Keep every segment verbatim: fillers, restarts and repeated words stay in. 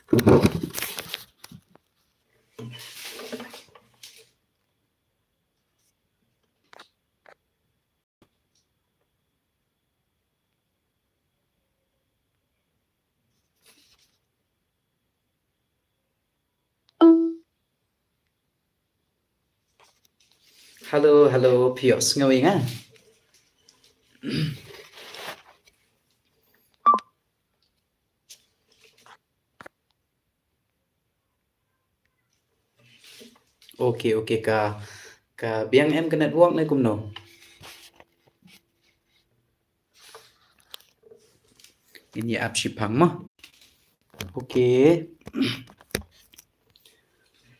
Hello, hello, phi ïohsngew ïa nga? Okay, okay, ka, ka biang em ka network ne kumno? Ngin ïa ap shiphang mo. Okay.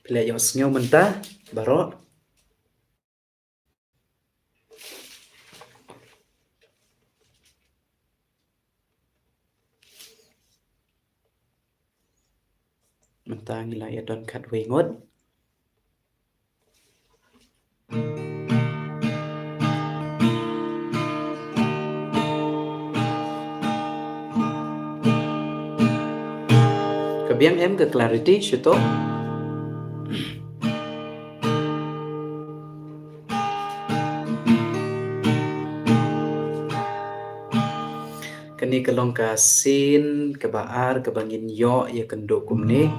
Phi la ïohsngew mynta baroh? Mynta ngi la ïa don khatwei ngut. Ka biang em ka clarity, shuto? Kane ka long ka sien kaba ar kaba ngin ïoh ïa kynduh kumne.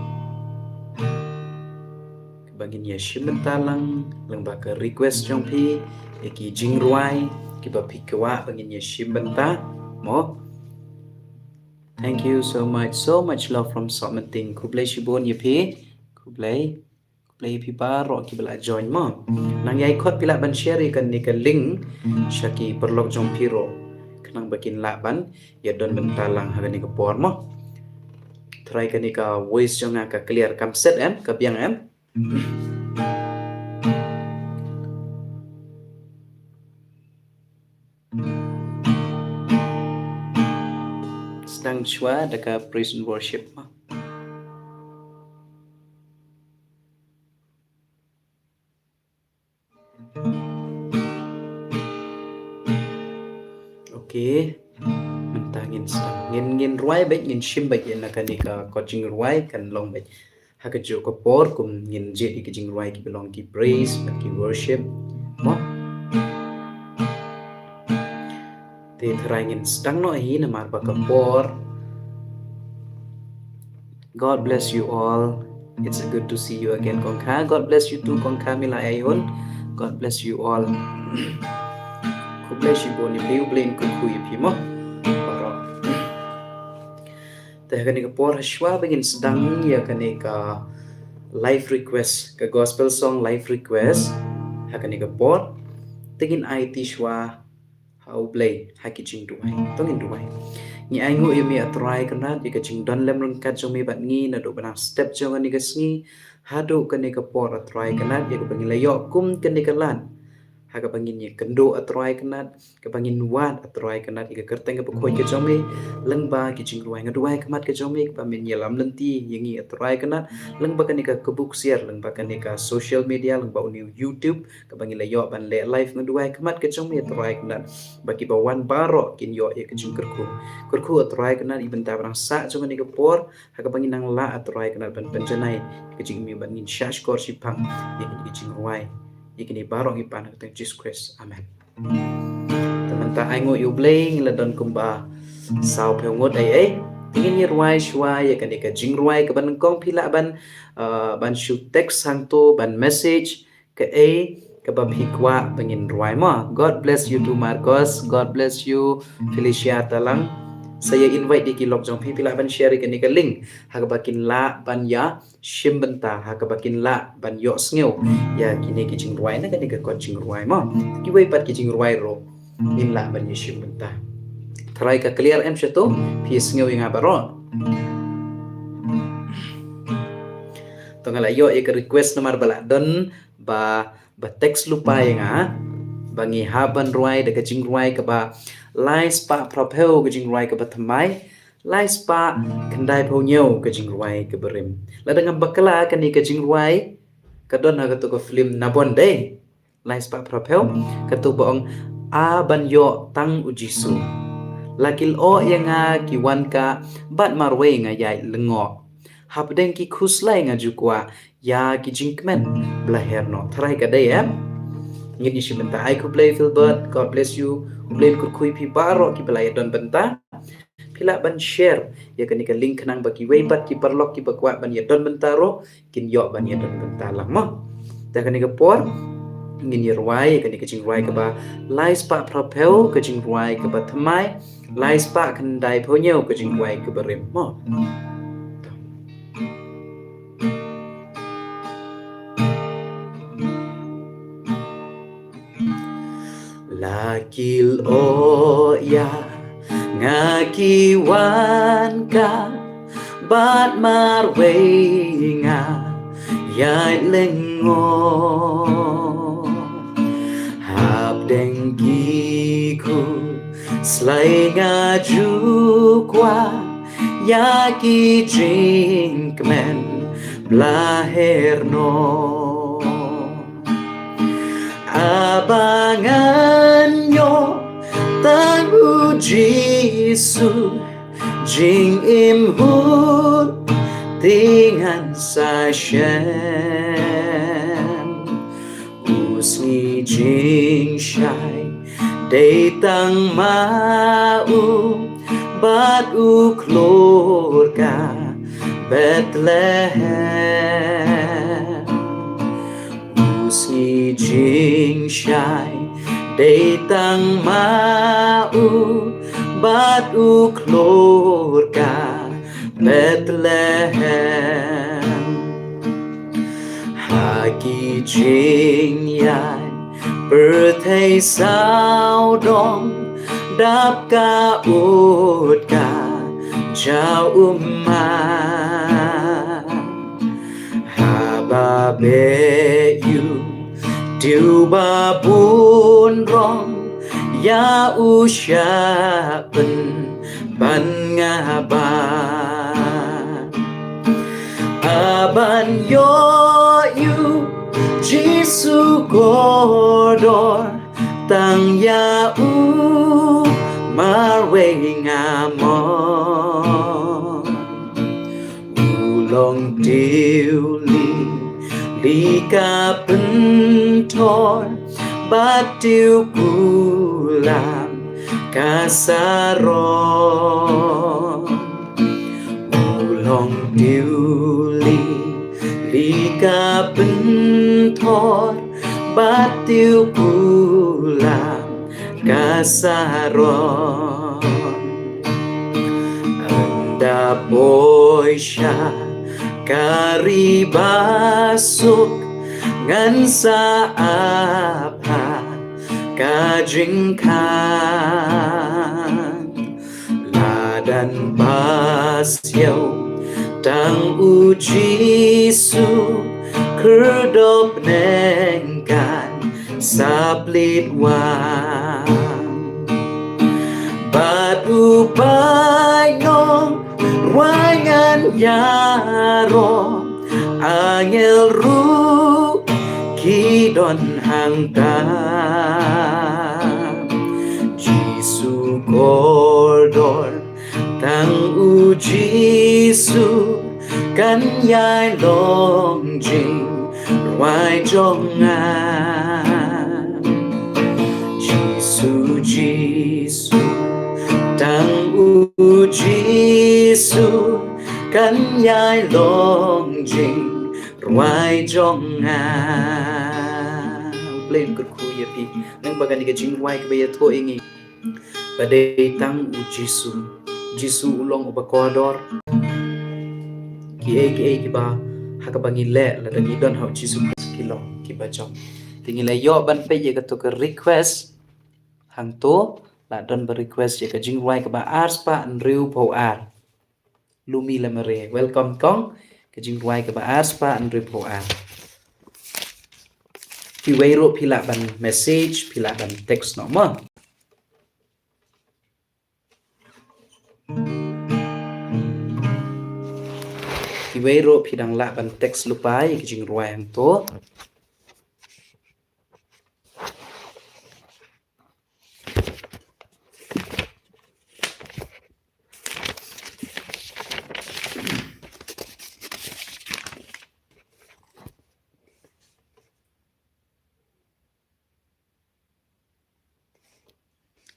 Kaba ngin ïa shim bynta lang, lang ba ka request jong phi, ïa ki jingrwai, kiba phi kwah ba ngin ïa shim bynta, mo. Thank you so much, so much love from Sohmynting. Khublei shibun ïa phi. Khublei. Khublei phi baroh kiba la join mo. Nang ïai khot phi lah ban share ïa kane ka link sha ki paralok jong phi ruh. Khnang ba kin lah ban ïa don bynta lang ha kane ka por mo. Tharai kane ka voice jong nga ka clear kam set em, ka biang em. Sdang shuwa da ka praise and worship mo. Okay. Mynta ngin sdang. Ngin, ngin rwai beit, ngin shim beit ïa na kane ka kot jingrwai kan long beit. Ha kajuh ka por kum ngin jied ïa ki jingrwai kiba long ki praise bad ki worship. Mo. Te tharai ngin sdang noh hi namar ba ka por. God bless you all. It's good to see you again, Kong Kha. God bless you too, Kong Kha Mila Ayun. God bless you all. Khublei shibun ïa phi, U Blei un kyrkhu ïa phi mo. Baroh. Te ha kane ka por shuwa ba ngin sdang ïa kane ka live request, ka gospel song live request. Ha kane ka por te ngin aiti shuwa ha U Blei ha ki jingduwai. To ngin duwai. Ngi ainguh ïa me A Trai Kynrad ïa ka jingdon lem ryngkat jong me bad ngi naduh ba dang step jong kane ka sngi haduh kane ka por A Trai Kynrad ïa kaba ngi la ïoh kum kane ka lad. Ha kaba ngin ïakynduh A Trai Kynrad, kaba ngin wad A Trai Kynrad ïa ka kyrteng kaba khuid ka jong me, lyngba ki jingrwai nga duwai khmat ka jong me, kaba men ïalam lynti ïa ngi A Trai Kynrad, lyngba kane ka kbuk siar, lyngba kane ka social media, lyngba une u YouTube, kaba ngi la ïoh ban leh live nga duwai khmat ka jong me A Trai Kynrad, ba kiba wan baroh kin ïoh ïa ka jingkyrkhu. Kyrkhu A Trai Kynrad ïa bynta ba dang sah jong kane ka por, ha kaba ngin nang lah A Trai Kynrad ban pynjanai ïa ka jingim ïa u bad ngin shah shkor shiphang ïa ka jingrwai ïa kine baroh ngi pan ha ka kyrteng Jisu Khrist. Amen. Te mynta ainguh ïa U Blei ngi la don kumba saw phew ngut ei ei. Te ngin ïa rwai shuwa ïa kane ka jingrwai kaba nyngkong phi lah ban, uh, ban shu text hangto ban message kaei kaba phi kwah ba ngin rwai mo. God bless you too Marcos. God bless you Felicia Talang. Sa ïa invite ïa ki lok jong phi, phi lah ban share ïa kane ka link ha kaba kin lah ban ïa shim bynta, ha kaba kin lah ban ïohsngew ïa kine ki jingrwai na kane ka kot jingrwai mo. Kiwei pat ki jingrwai ruh ngin lah ban ïa shim bynta. Tharai ka clear em shato, phi sngew ïa nga baroh? To nga la ïoh ïa ka request namar ba la don ba, ba text lypa ïa nga ba ngi hap ban rwai da ka jingrwai kaba lai spah phra phew ka jingrwai kaba thymmai, lai spah khyndai phew hynñiew ka jingrwai kaba rim. Lada ngam bakla kane ka jingrwai ka don ha kato ka film Nabon dei. Lai spah phra phew, kato ba ong A ban ïoh tang U Jisu. La ki lyoh ïa nga ki wan ka bad marwei nga ïaid lyngngoh. hapdeng ki khuslai nga ju kwah ïa ki jingkmen ba la her noh. Tharai ka dei, em? Ngin ïa shim bynta. Ai khublei Philbert, God bless you. Khublei kyrkhu ïa phi baroh kiba la ïa don bynta. Phi lah ban share ïa kane ka link khnang ba kiwei pat ki paralok kiba kwah ban ïa don bynta ruh kin ïoh ban ïa don bynta lang, mo. Te kane ka por ngin ïa rwai ïa kane ka jingrwai kaba lai spah phra phew, ka jingrwai kaba thymmai lai spah khyndai phew hynñiew, ka jingrwai kaba rim, mo. La ki lyoh ïa nga ki wan ka bad marwei nga ïai lyngngoh. Hapdeng ki khuslai nga ju kwah ïa ki jingkmen ba la her noh. Haba ngan ïoh tang u Jisu jingim hut te ngan sa shem. U sngi jingshai dei tang ma u bad u khlur ka Bethlehem. U sngi jingshai dei tang ma u bad u khlur ka Bethlehem. Ha ki jingïaid pyrthei sawdong dap ka ut ka jaw ummat. Haba beh ïa u tiew ba bun rong ïa u shah pynban nga bad. Haban ïoh ïa u Jisu kordor tang ïa u marwei nga mon. U long tiew lili ka pynthor bad tiew kulam ka sarom. U long tiew lili ka pynthor bad tiew kulam ka sarom. Ynda poi sha ka ri ba suk ngan sa ap ha ka jingkhang. Lada ba siaw tang u Jisu khyrdop neng kan sa plie wan. Bad u paid nongrwai ngan ïaroh, angel ruh ki don hangta. Jisu kordor, tang u Jisu kan ïai long jingrwai jong nga. Jisu, Jisu, tang u Jisu kan ïai long jingrwai jong nga. Khublei kyrkhu ïa phi. Nang ba kane ka jingrwai kaba ïathuh ïa ngi ba dei tang u Jisu. Jisu u long uba kordor. Kiei kiei kiba ha kaba ngi leh lada ngi don ha u Jisu Khrist ki long kiba jop. Te ngi la ïoh ban peit ïa kato ka request. Hangto la don ba request ïa ka jingrwai kaba ar spah hynriew phew ar. Lumi Lamare, welcome kong. Ka jingrwai kaba ar spah hynriew phew ar. Kiwei ruh phi lah ban message, phi lah ban text noh mo. Kiwei ruh phi dang lah ban text lypa ïa ka jingrwai hangto.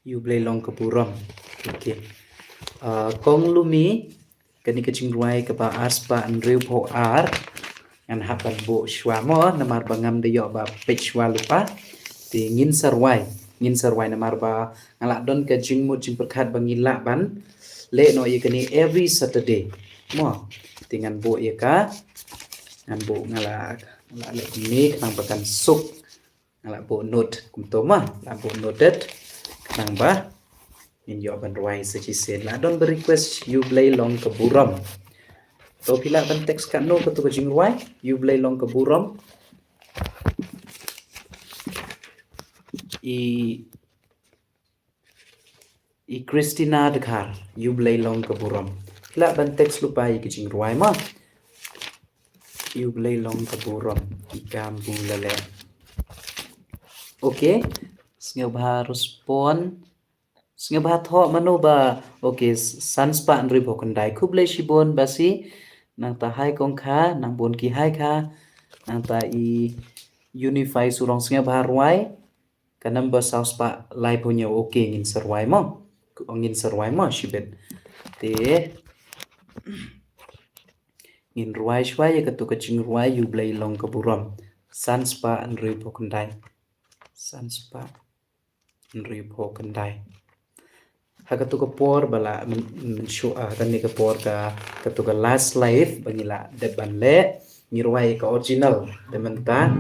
U Blei long ka burom. Okay. Uh, Kong Lumi, kane ka jingrwai kaba ar spah hynriewphew ar. Ngan hap ban buh shuwa mo, namar ba ngam da ïoh ba peit shuwa lypa. Te ngin sa rwai, ngin sa rwai namar ba nga la don ka jingmut jingpyrkhat ba ngi lah ban leh noh ïa kane every Saturday. Mo, te ngan buh ïa ka, ngan buh nga la, nga la leh ni khnang ba kan suk. Nga la buh note kumto mo, la buh noted. Khnang ba ngin ïoh ban rwai sa shisien. La don ba request U Blei long ka burom. To phi lah ban text katno kato ka jingrwai, U Blei long ka burom. I I Christina Dkhar, U Blei long ka burom. Phi lah ban text lypa ïa ka jingrwai mo. U Blei long ka burom. I kam bu la leh. Okay. Sngewbha respond. Sngewbha thoh mano ba. Okay, san spah hynriewphew khyndai. Khublei shibun Basi. Nangta hai Kong Kha, nang bun ki hai Kha. Nangta i Unify Surong, sngewbha rwai. Ka number saw spah laiphew hynñiew. Okay, ngin sa rwai mo. Ngin sa rwai mo shibit. Te ngin rwai shuwa ïa kato ka jingrwai U Blei long ka burom. San spah hynriewphew khyndai. San spah hynriewphew khyndai. Ha kato ka por ba la men, men shu, ah, kane ka por ka, kato ka last live ba ngi la dep ban leh, ngi rwai ka original. Te mynta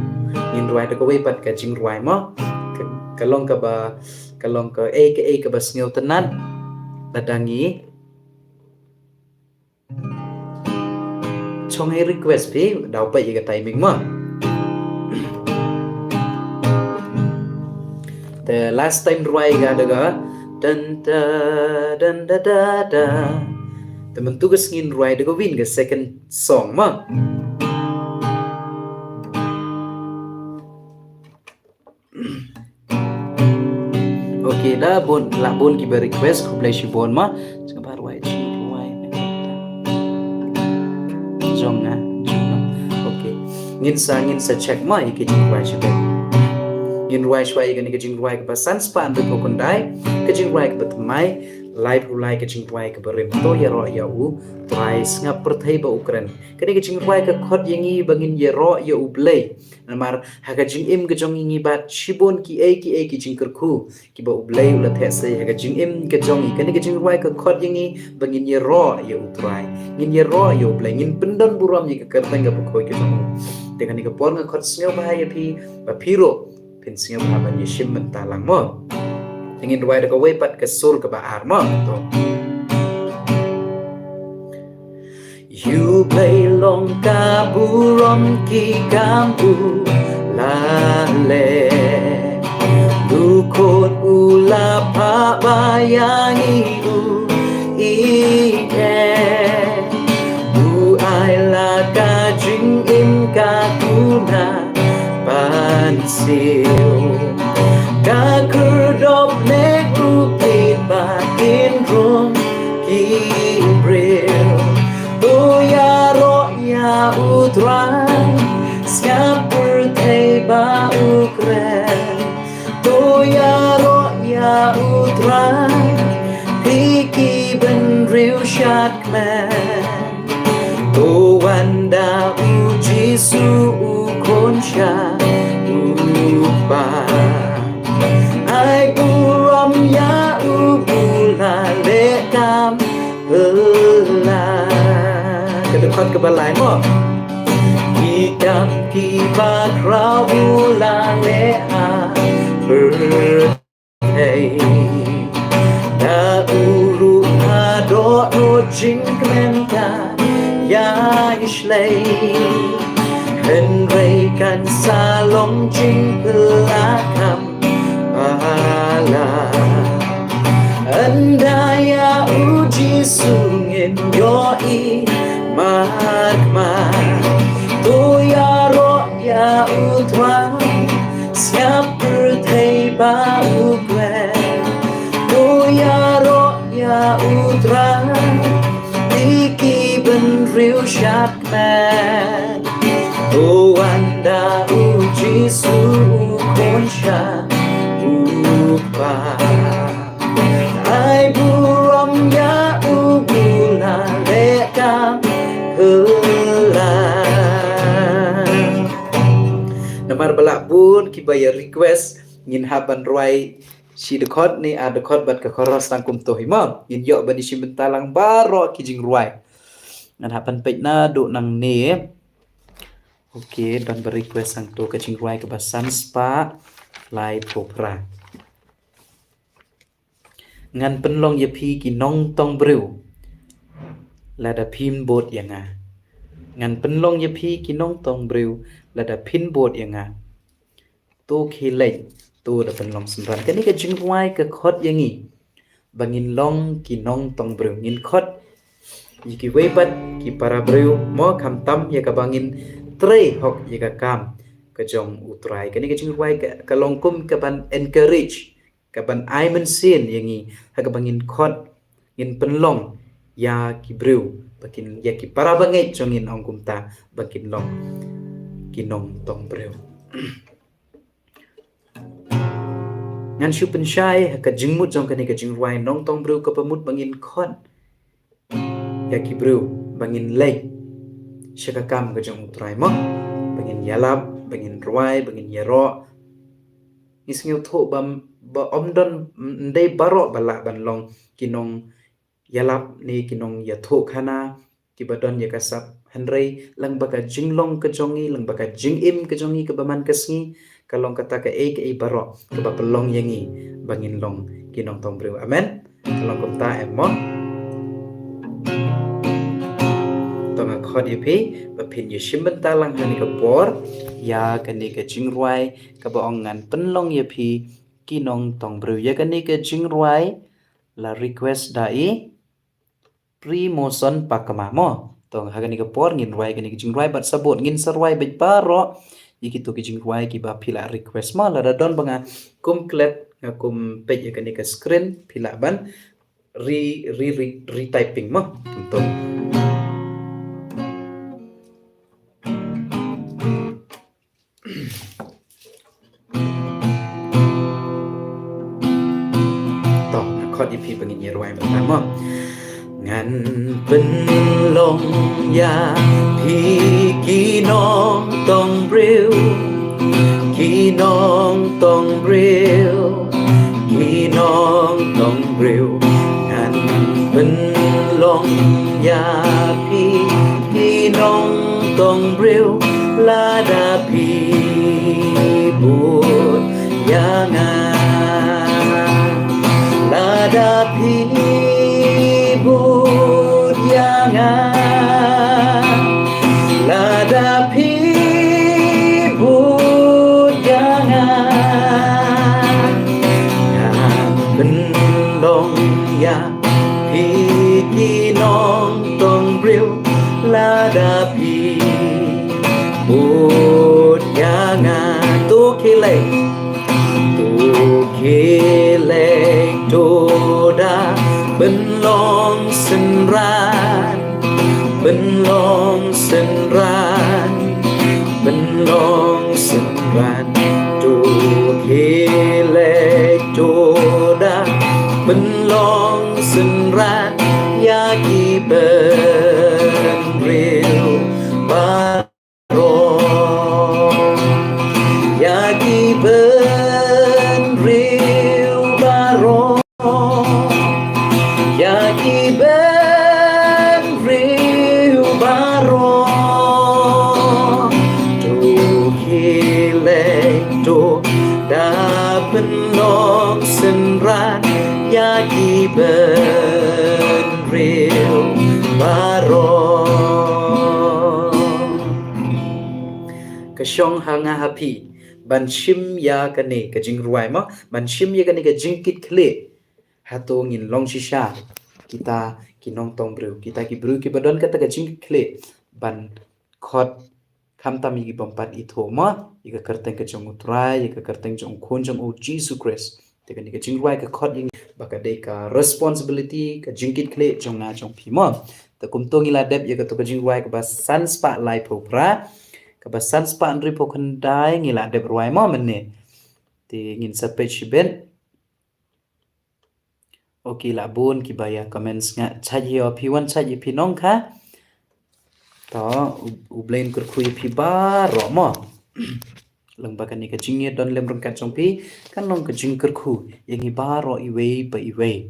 ngin rwai da kawei pat ka jingrwai mo. Ka, ka long kaba, ka long ka ei ka ei kaba sngewtynnat. Lada ngi Chong ei request phi, daw peit ïa ka timing mo. Te last time rwai ka da ka dan da dan da da da. Te mynta ka sngi rwai da ka win ka second song mo. Okay, da bun, la bun kiba request, khublei shibun mo. Sngewbha rwai, chi rwai. Jong nga, jong nga. Okay. Ngin sa, ngin sa check mo ïa ki jingrwai shibun. Ngin rwai shuwa ïa kane ka jingrwai kaba san spah hynriewphew khyndai, ka jingrwai kaba thymmai, laiphew lai ka jingrwai kaba rim. To ïaroh ïa U Trai, sngap pyrthei ba u kren. Kane ka jingrwai ka khot ïa ngi ba ngin ïaroh ïa U Blei. Namar ha ka jingim ka jong ngi ngi bat shibun kiei kiei ki jingkyrkhu kiba U Blei u la theh sei ha ka jingim ka jong ngi. Kane ka jingrwai ka khot ïa ngi ba ngin ïaroh ïa U Trai. Ngin ïaroh ïa U Blei, ngin pyndon burom ïa ka kyrteng kaba khuid ka jong U. Te kane ka por nga khot sngewbha ïa phi ba phi ruh phin sngewbha ban ïashim bynta lang mo. Te ngin rwai da kawei pat ka sur kaba ar mo. To. U Blei long ka burom, ki kam u la leh. U Khun u la phah ba ïa ngi u ïeit. U ai la ka jingim ka kuna ban siew. Ka khyrdop leh ruh kiba kin rung ki briew. To ïaroh ïa U Trai, sngap pyrthei ba u kren. To ïaroh ïa U Trai, phi ki bynriew shadkmen. To wan da U Jisu U Khun sha U Kpa. Ai burom ïa U ba u la leh kam phylla. Ka dkhot kaba lai mo. Ki kam kiba khraw u la leh ha pyrthei. Da u ruh haduh ruh jingkmen ka ïai shlei. Hynrei kan sa long jingphylla kham pala. Ynda ïa U Jisu ngin ïohi markmat. To ïaroh ïa U Trai, sngap pyrthei ba u kren. To ïaroh ïa U Trai, phi ki bynriew shadkmen. To wan da U Jisu U Khun sha U Kpa. Namar ba la bun kiba ïa request ngin hap ban rwai shi dkhot ne ar dkhot bad ka chorus tang kumto hi mo. Ngin ïoh ban ïashim bynta lang baroh ki jingrwai. Ngan hap ban peit naduh nangne. Ok, don ba request hangto ka jingrwai kaba san spah laiphew phra. Ngan pynlong ïa phi ki nongtong briew lada phin bud ïa nga. Ngan pynlong ïa phi ki nongtong briew lada phin bud ïa nga. To khie leit, to da pynlong synran. Kane ka jingrwai ka khot ïa ngi ba ngin long ki nongtong briew. Ngin khot ïa kiwei pat ki para briew mo, khamtam ïa kaba ngin trei hok ïa ka kam ka jong U Trai. Kane ka jingrwai ka, ka long kum kaban encourage, kaban ai mynsiem ïa ngi ha kaba ngin khot, ngin pynlong ïa ki briew ba kin, ïa ki para bangeit jong ngi, ong kumta, ba kin long ki nongtong briew. Ngan shu pynshai ha ka jingmut jong kane ka jingrwai nongtong briew, kaba mut ba ngin khot ïa ki briew ba ngin leit sha ka kam ka jong U Trai mo, ba ngin ïalap, ba ngin rwai, ba ngin ïaroh. Ngi sngewthuh ba, ba ym don, ym dei baroh ba lah ban long ki nongïalap ne ki nongïathuhkhana kiba don ïa ka sap, hynrei lyngba ka jinglong ka jong ngi, lyngba ka jingim ka jong ngi kaba man ka sngi, ka long kata kaei kaei baroh kaba pynlong ïa ngi ba ngin long ki nongtong briew. Amen. Ka long kumta em mo. To nga khot ïa phi ba phin ïashim bynta lang ha kane ka por ïa kane ka jingrwai kaba ong ngan pynlong ïa phi ki nongtong briew. Ïa kane ka jingrwai la request da i Primoson Pakma mo. To ha kane ka por ngin rwai kane ka jingrwai bad sabut ngin sa rwai bad baroh ïa kito ki jingrwai kiba phi la request mo. Lada don ba nga kum klet, nga kum peit ïa kane ka screen, phi lah ban re, re, re, retyping mo. Kumto. To, nga khot ïa phi ba ngin ïa rwai mynta mo. Ngan pynlong ïa phi ki nongtong briew, ki nongtong briew, ki nongtong briew. Ngan pynlong ïa phi ki nongtong briew lada phi bud ïa nga. Lada phi bud ïa nga. Lada phi bud ïa nga. Ngan pynlong ïa phi ki nongtong briew lada phi bud ïa nga. To khie leit, to khie leit, to da pynlong synran, pynlong synran, pynlong synran. To khie leit, to da pynlong synran ïa ki bynriew baroh, ïa ki bynriew baroh, ïa ki bynriew baroh. To khie leit, to da pynlong synran ïa ki bynriew baroh. Ka shong ha nga ha phi ban shim ïa kane ka jingrwai mo, ban shim ïa kane ka jingkitkhlieh. Hato ngin long shisha kita ki nongtong briew, kita ki briew kiba don kata ka jingkitkhlieh ban khot khamtam ïa ki bym pat ithuh mo, ïa ka kyrteng ka jong U Trai, ïa ka kyrteng jong U Khun jong U Jisu Khrist. Te kane ka jingrwai ka khot ïa ngi ba ka dei ka responsibility, ka jingkitkhlieh jong nga jong phi mo. Te kumto ngi la dep ïa kato ka jingrwai kaba san spah laiphew phra, kaba san spah hynriewphew khyndai ngi la dep rwai mo mynne. Te ngin sa peit shibit. Ok, la bun kiba ïa comments, nga shait ïa phi, wan shait ïa phi nongkha. To, u, U Blei un kyrkhu ïa phi baroh mo. Lyngba kane ka jingïadon lem ryngkat jong phi, kan long ka jingkyrkhu ïa ngi baroh iwei pa iwei.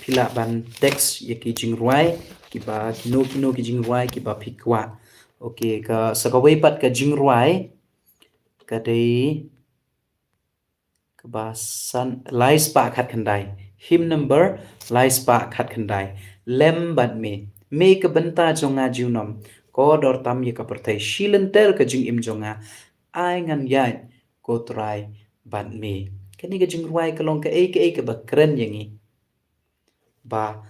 Phi lah ban text ïa ki jingrwai kiba kino kino ki jingrwai kiba phi kwah. Okay, ka sa kawei pat ka jingrwai ka dei kaba san, lai spah khat khyndai. Hymn number lai spah khat khyndai. Lem bad me, me ka bynta jong nga junom, ko dor tam ïa ka pyrthei, shi lynter ka jingim jong nga, ai ngan ïaid ko Trai bad me. Kane ka jingrwai ka long kaei kaei kaba kren ïa ngi ba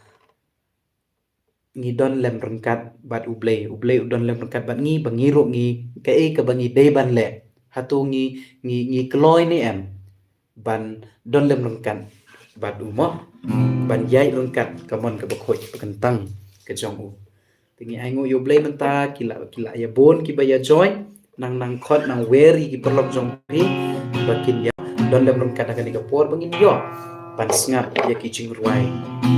ngi don lem ryngkat bad U Blei, U Blei u don lem ryngkat bad ngi, ba ngi ruh ngi, kaei kaba ngi dei ban leh, hato ngi, ngi, ngi kloi ne em ban don lem ryngkat bad u mo, ban ïaid ryngkat ka mon kaba khuid ba kyntang ka jong u. Te ngi ainguh ïa U Blei mynta, ki la, ki la ïa bun kiba ïa join, nang, nang khot, nang wer ïa ki paralok jong phi ba kin ïa don lem ryngkat ha kane ka por ba ngin ïoh ban sngap ïa ki jingrwai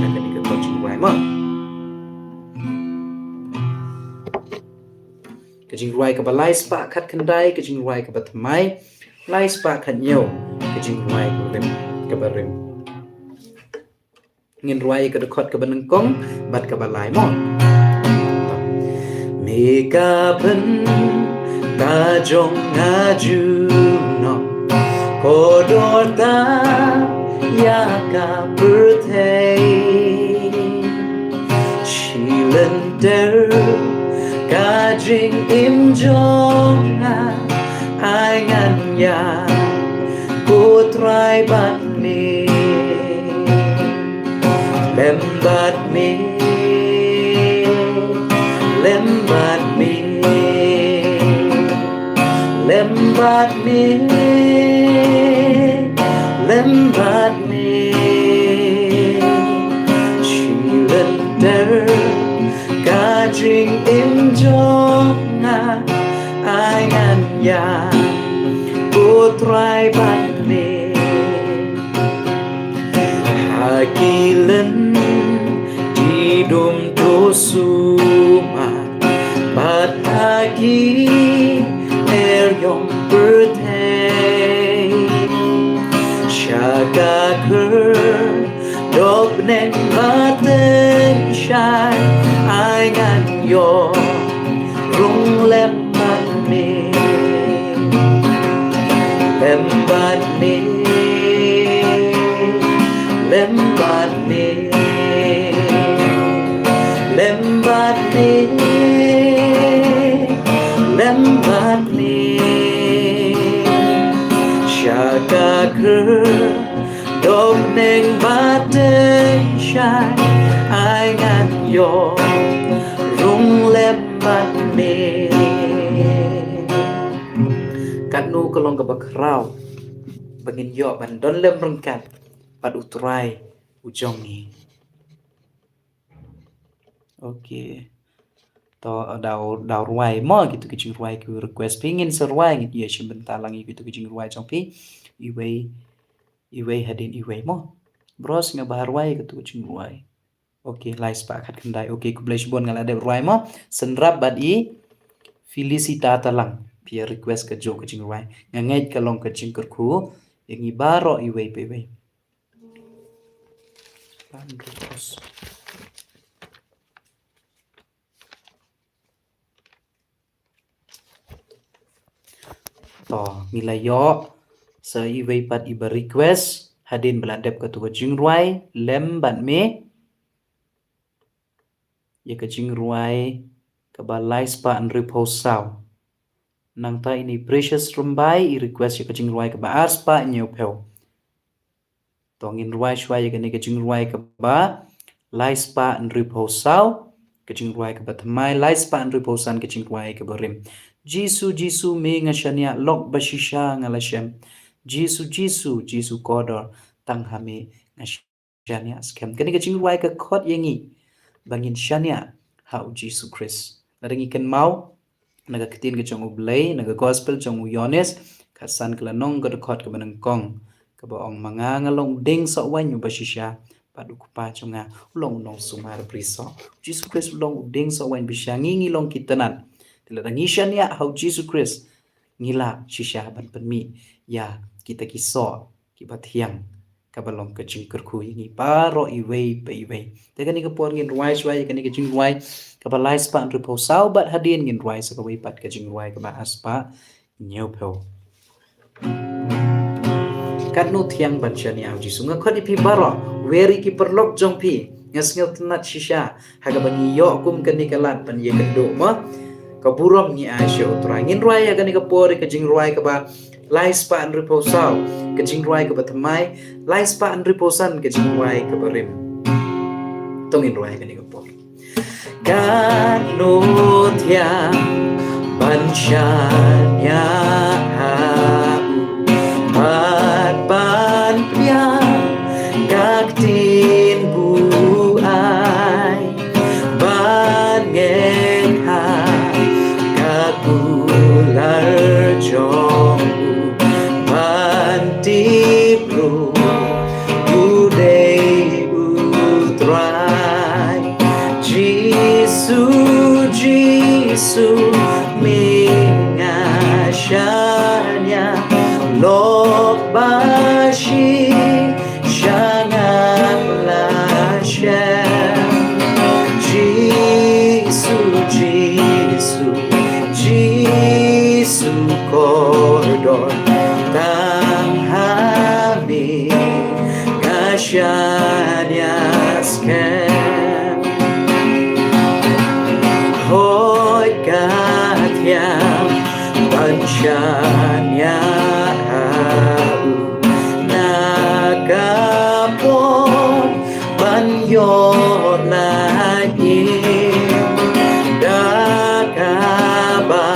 na kane ka por jingrwai mo. Ka jingrwai kaba lai spah khat khyndai, ka jingrwai kaba thymmai lai spah khat hynñiew, ka jingrwai kaba rim, kaba rim. Ngin rwai ka dkhot kaba nyngkong bad kaba lai mo. Me ka bynta jong nga junom, ko dor tam ïa ka pyrthei, shi lynter ka jingim jong nga, ai ngan ïaid ko Trai bad me. Lem bad me, lem bad me, lem bad me, lem bad me. Shi lynter ka jingim jong nga, ai ngan ïaid ko Trai bad me. Ha ki lynti dum to sumar bad ha ki eriong pyrthei, sha ka khyrdop bneng bad tyngshaiñ, ai ngan ïoh rung lem bad me. Lem bad me, lem bad me, lem bad me, lem bad me. Sha ka khyrdop bneng bad tyngshaiñ, ai ngan ïoh rung lem bad me. Katno ka long kaba khraw ba ngin ïoh ban don lem ryngkat bad U Trai u jong ngi. Okay. To, daw, daw rwai mo kito ki jingrwai ki request phi, ngin sa rwai, ngin ïa shim bynta lang ïa kito ki jingrwai jong phi. Iwei, iwei hadien iwei mo. Bros, nga ba rwai kito ki jingrwai. Okay, lai spah khat khyndai. Okay, khublei shibun, nga la dep rwai mo. Synrap bad i Felicita Talang, phi ïa request kajuh ka jingrwai. Nga ngeit ka long ka jingkyrkhu ïa ngi baroh iwei pa iwei. To, ngi la ïoh sa iwei pat iba request hadien ba la dep kato ka jingrwai, lem bad me. Ïa ka jingrwai kaba lai spah hynriewphew saw. Nangta ine i Precious Rymbai i request ïa ka jingrwai kaba ar spah hynñiewphew. To, ngin rwai shuwa ïa kane ka jingrwai kaba lai spah hynriewphew saw, ka jingrwai kaba thymmai lai spah hynriewphew san, ka jingrwai kaba rim. Jisu, Jisu, me nga shaniah, lok ba shisha nga la shem. Jisu, Jisu, Jisu kordor, tang ha me nga shaniah skhem. Kane ka jingrwai ka khot ïa ngi ba ngin shaniah ha U Jisu Khrist. Lada ngi kynmaw na ka ktien ka jong U Blei, na ka gospel jong u Ïoannis, khatsan ka lynnong, ka dkhot kaba nyngkong, kaba ong, ma nga nga long u dieng soh waiñ uba shisha, bad U Kpa jong nga u long u nongsumar brisoh. U Jisu Khrist u long u dieng soh waiñ ba shisha, ngi ngi long ki tnat. Te lada ngi shaniah ha u Jisu Khrist, ngi lah shisha ban pynmih ïa kita ki soh kiba thiang, kaba long ka jingkyrkhu ïa ngi baroh iwei pa iwei. Te kane ka por ngin rwai shuwa ïa kane ka jingrwai kaba lai spah hynriewphew saw, bad hadien ngin rwai sa kawei pat ka jingrwai kaba ar spah hynñiewphew. Katno thiang ban shaniah ha u Jisu. Nga khot ïa phi baroh, wer ïa ki paralok jong phi. Nga sngewtynnat shisha ha kaba ngi ïoh kum kane ka lad ban ïakynduh, mo. Ka burom ngi ai sha u Trai. Ngin rwai ha kane ka por ïa ka jingrwai kaba lai spah hynriewphew saw, ka jingrwai kaba thymmai, lai spah hynriewphew san, ka jingrwai kaba rim. To ngin rwai ha kane ka por. Katno thiang ban shaniah ha u, bad ban pdiang ka ktien buaid, ban ngeit ha ka kular jong u, ban tip ruh u dei u Trai. Jisu, Jisu, me nga shaniah, lok ba shi sha nga la shem. Jisu, Jisu, Jisu kordor, tang ha me nga shaniah skhem. Hooid ka thiang ban shaniah ha u, na ka por ban ïoh lait im, da kaba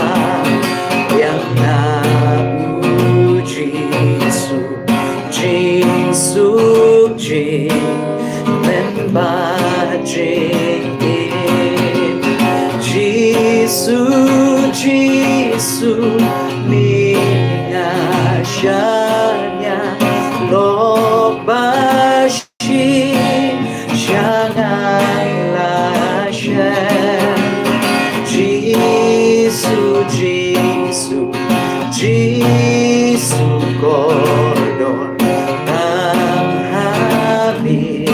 pdiang na u Jisu. Jingsuk, jingmen bad jingim. Jisu, Jisu, me nga shaniah, lok ba shi sha nga la shem. Jisu, Jisu, Jisu kordor, tang ha me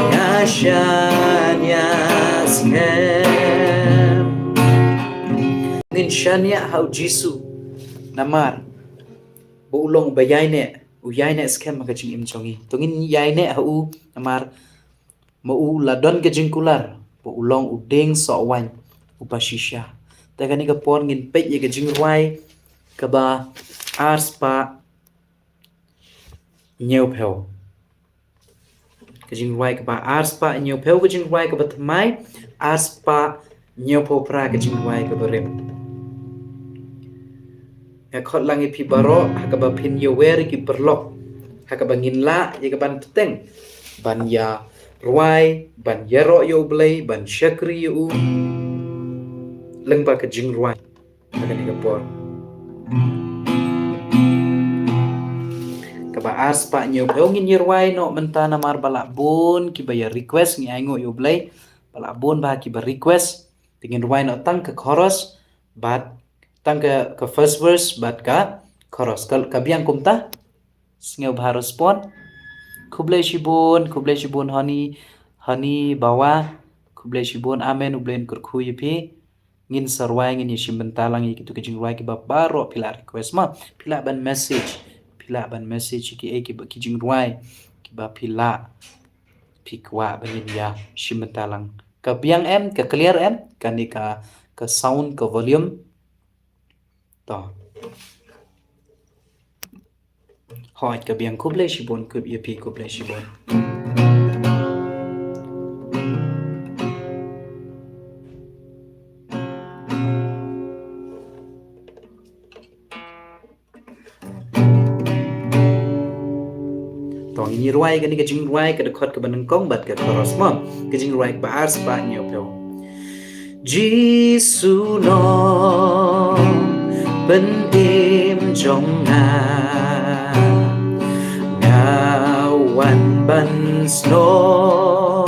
nga shaniah skhem. Ngin shaniah ha u Jisu namar ba u long ba ïaineh, u ïaineh skhem ha ka jingim jong ngi. To ngin ïaineh ha u namar ma u la don ka jingkular ba u long u dieng soh waiñ uba shisha. Te kane ka por ngin peit ïa ka jingrwai kaba ar spah hynñiewphew. Ka jingrwai kaba ar spah hynñiewphew, ka jingrwai kaba thymmai, ar spah hynñiewphew phra, ka jingrwai kaba rim. Nga khot lang ïa phi baroh ha kaba phin ïawer ïa ki paralok, ha kaba ngin lah ïa kaban bteng ban ïa rwai, ban ïaroh ïa u Blei, ban shakri ïa u lyngba ka jingrwai ha kane ka por. Kaba ar spah hynñiewphew ngin ïa rwai noh mynta namar ba lah bun kiba ïa request, ngi ainguh ïa u Blei ba lah bun bha kiba request. Te ngin rwai noh tang ka chorus bad tang ka, ka first verse bad ka chorus. Ka, ka biang kumta. Sngewbha respond. Khublei shibun, khublei shibun Honey, Honey Bawa. Khublei shibun, amen, u Blei un kyrkhu ïa phi. Ngin sa rwai, ngin ïa shim bynta lang ïa kito ki jingrwai kiba baroh phi lah request ma. Phi lah ban message, phi lah ban message ïa kiei kiba ki jingrwai kiba phi lah, phi kwah ban ngin ïa shim bynta lang. Ka biang em, ka clear em, kane ka, ka sound, ka volume. To. Hooid, ka biang, khublei shibun, khublei ïa phi, khublei shibun. To ngin ïa rwai kane ka jingrwai, ka dkhot kaba nyngkong bad ka chorus mo. Ka jingrwai kaba ar spah hynñiewphew. Jisu nongpynim jong nga, nga wan ban snoh,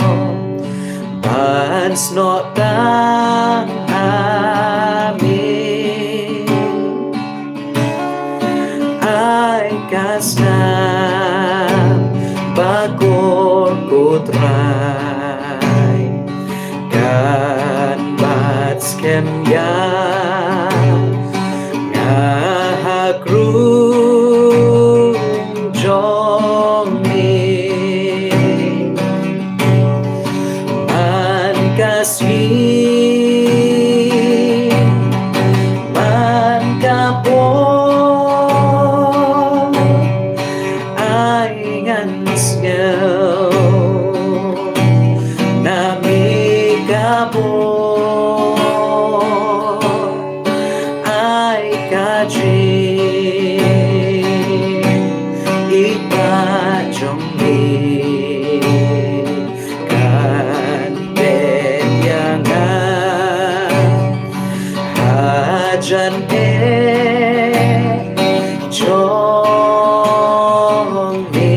ban snoh tang ha me. Ka sngi man ka por ai ngan sngew na mi ka bor ai ka jingïeit ba jong mi. Kan peit ïa nga hajan eh jong me.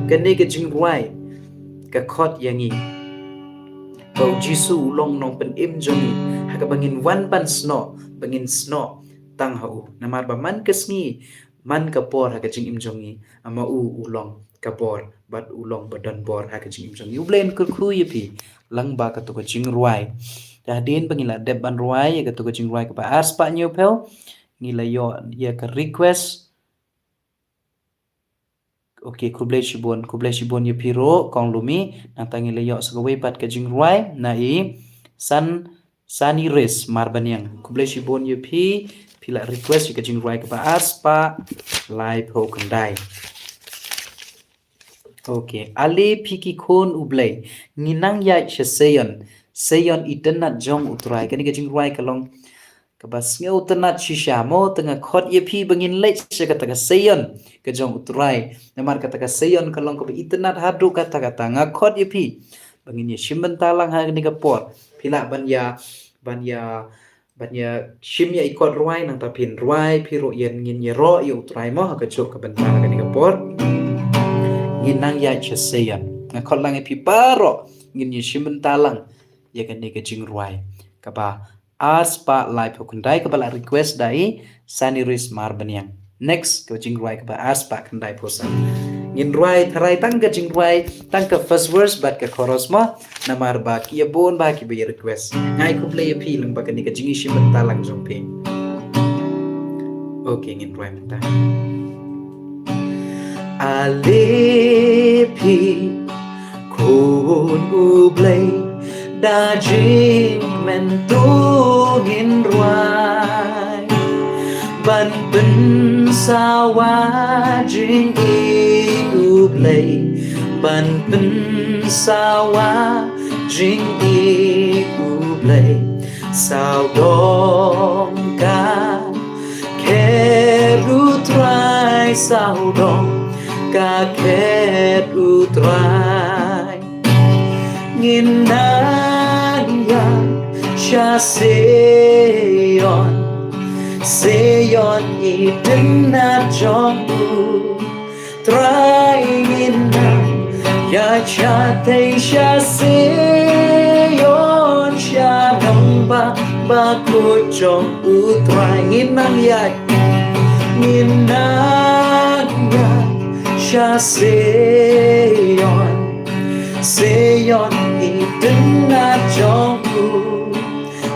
Kane ka jingrwai ka khot ïa ngi ba u Jisu u long nongpynim jong ngi, ha kaba ngin wan ban snoh, ba ngin snoh tang ha u. Namar ba man ka sngi, man ka por ha ka jingim jong ngi, ama u u long ka bor bad u long ba don bor ha ka jingim jong ngi. U Blei un kyrkhu ïa phi lang ba kato ka jingrwai. Te hadien ba ngi la dep ban rwai ïa kato ka jingrwai kaba ar spah hynñiew phew, ngi la ïoh ïa ka request. Ok, khublei shibun, khublei shibun ïa phi ruh kong Lumi. Nangta ngi la ïoh sa kawei pat ka jingrwai na i San Sani Ris Marbaniang. Khublei shibun ïa phi, phi la request ïa ka jingrwai kaba ar spah laiphew khyndai. Ok, ale phi ki khun U Blei, ngi nang ïaid sha Seion, Seion itynnad jong U Trai. Kane ka jingrwai ka long kaba sngewtynnad shisha mo, te nga khot ïa phi ba ngin leit sha kata ka Seion ka jong U Trai. Namar kata ka Seion ka long kaba itynnad haduh katta katta. Nga khot ïa phi ba ngin ïa shim bynta lang ha kane ka por. Phi lah ban ïa, ban ïa, ban ïa shim ïa i kot rwai, nangta phin rwai phi ruh, ïa ngin ïaroh ïa U Trai mo ha kajuh ka bynta ha kane ka por. Ngin nang ïaid sha Seion. Nga khot lang ïa phi baroh, ngin ïa shim bynta lang ïa kane ka jingrwai kaba ar spah laiphew khyndai kaba la request da i Sani Ris Marbaniang. Next ka jingrwai kaba ar spah khyndai phew san. Ngin rwai tharai tang ka jingrwai, tang ka first verse bad ka chorus mo, namar ba ki ïa bun ba ki ba ïa request. Nga ai khublei ïa phi lang ba kane ka jingïashim bynta lang jong phi. Ok, ngin rwai mynta. Ale phi khun U Blei, da jingkmen to ngin rwai ban pynsawa jingïeit U Blei, ban pynsawa jingïeit U Blei. Sawdong ka khet U Trai, sawdong ka khet U Trai. Ngin nang ïaid sha Seion, Seion itynnad jong U Trai. Ngin nang ïaid shatei sha Seion, sha nongbah bakhuid jong U Trai. Ngin nang ïaid, ngin nang ïaid sha Seion, Seion itynnad jong U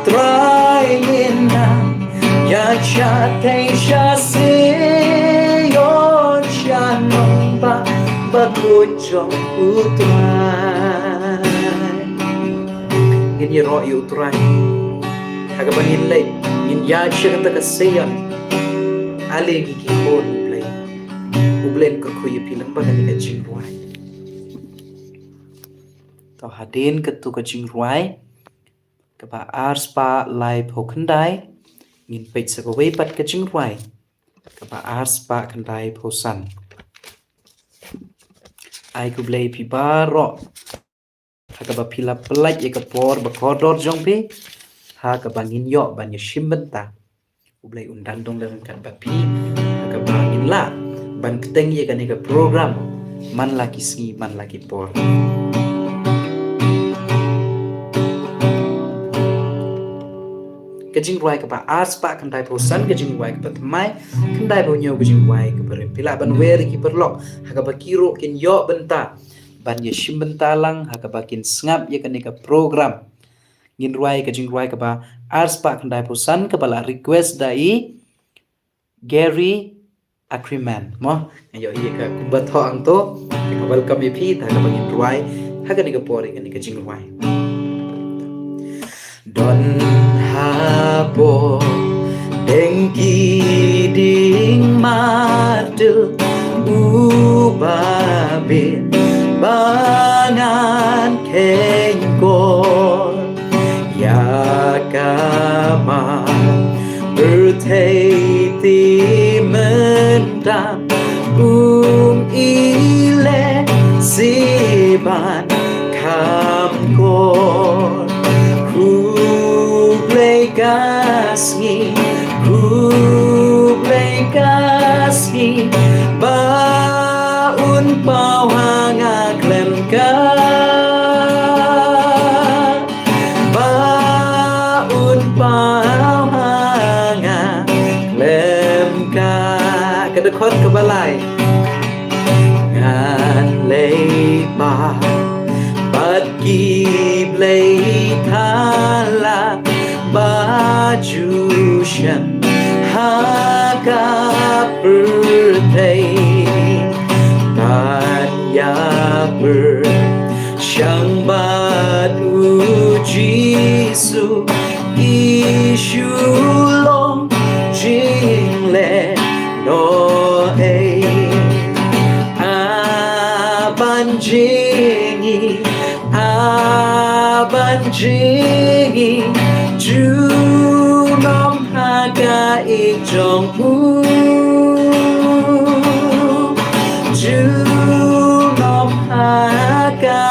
Trai. Ngin nang ïaid shatei sha Seion, sha nongbah bakhuid jong U Trai. Ngin ïaroh ïa U Trai ha kaba ngin leit, ngin ïaid sha kata ka Seion. Ale ngi ki khun U Blei, U Blei un kyrkhu ïa phi lang ba kane ka jingrwai. To hadien kato ka jingrwai kaba ar spah laiphew khyndai, ngin peit sa kawei pat ka jingrwai kaba ar spah khyndai phew san. Ai khublei phi baroh ha kaba phi la pynlait ïa ka por ba kordor jong phi ha kaba ngin ïoh ban ïashim bynta. U Blei un dang don ryngkat bad phi ha kaba ngin lah ban bteng ïa kane ka program man la ki sngi man la ki por. Ka jingrwai kaba ar spah khyndai phew san, ka jingrwai kaba thymmai khyndai phew hynñiew, ka jingrwai kaba rim. Phi lah ban wer ïa ki paralok ha kaba ki ruh kin ïoh bynta ban ïashim bynta lang ha kaba kin sngap ïa kane ka program. Ngin rwai ka jingrwai kaba ar spah khyndai phew san kaba la request da i Gary Agreement mo. Nga ïohi ïa ka kumba thoh hangto. Nga welcome ïa phi, te ha kaba ngin rwai Ha kane ka por ïa kane ka jingrwai. Don hapoh deng ki dieng martir uba bit ba ngan kheiñ kor ïa ka mar pyrthei te mynta um ïaleh shi ban kham kor. Khublei ka sngi, khublei ka sngi ba un paw ha nga khlem ka, ba un paw ha nga khlem ka. Ka dkhot kaba lai. Ngan leit bad bad ki blei thala ba ju shem ha ka pyrthei. Ban ïa pyrshang bad U Jisu, i shu long jinglehnohei. A ban jingim, a ban jingim junom ha ka ïing jong u, junom ha ka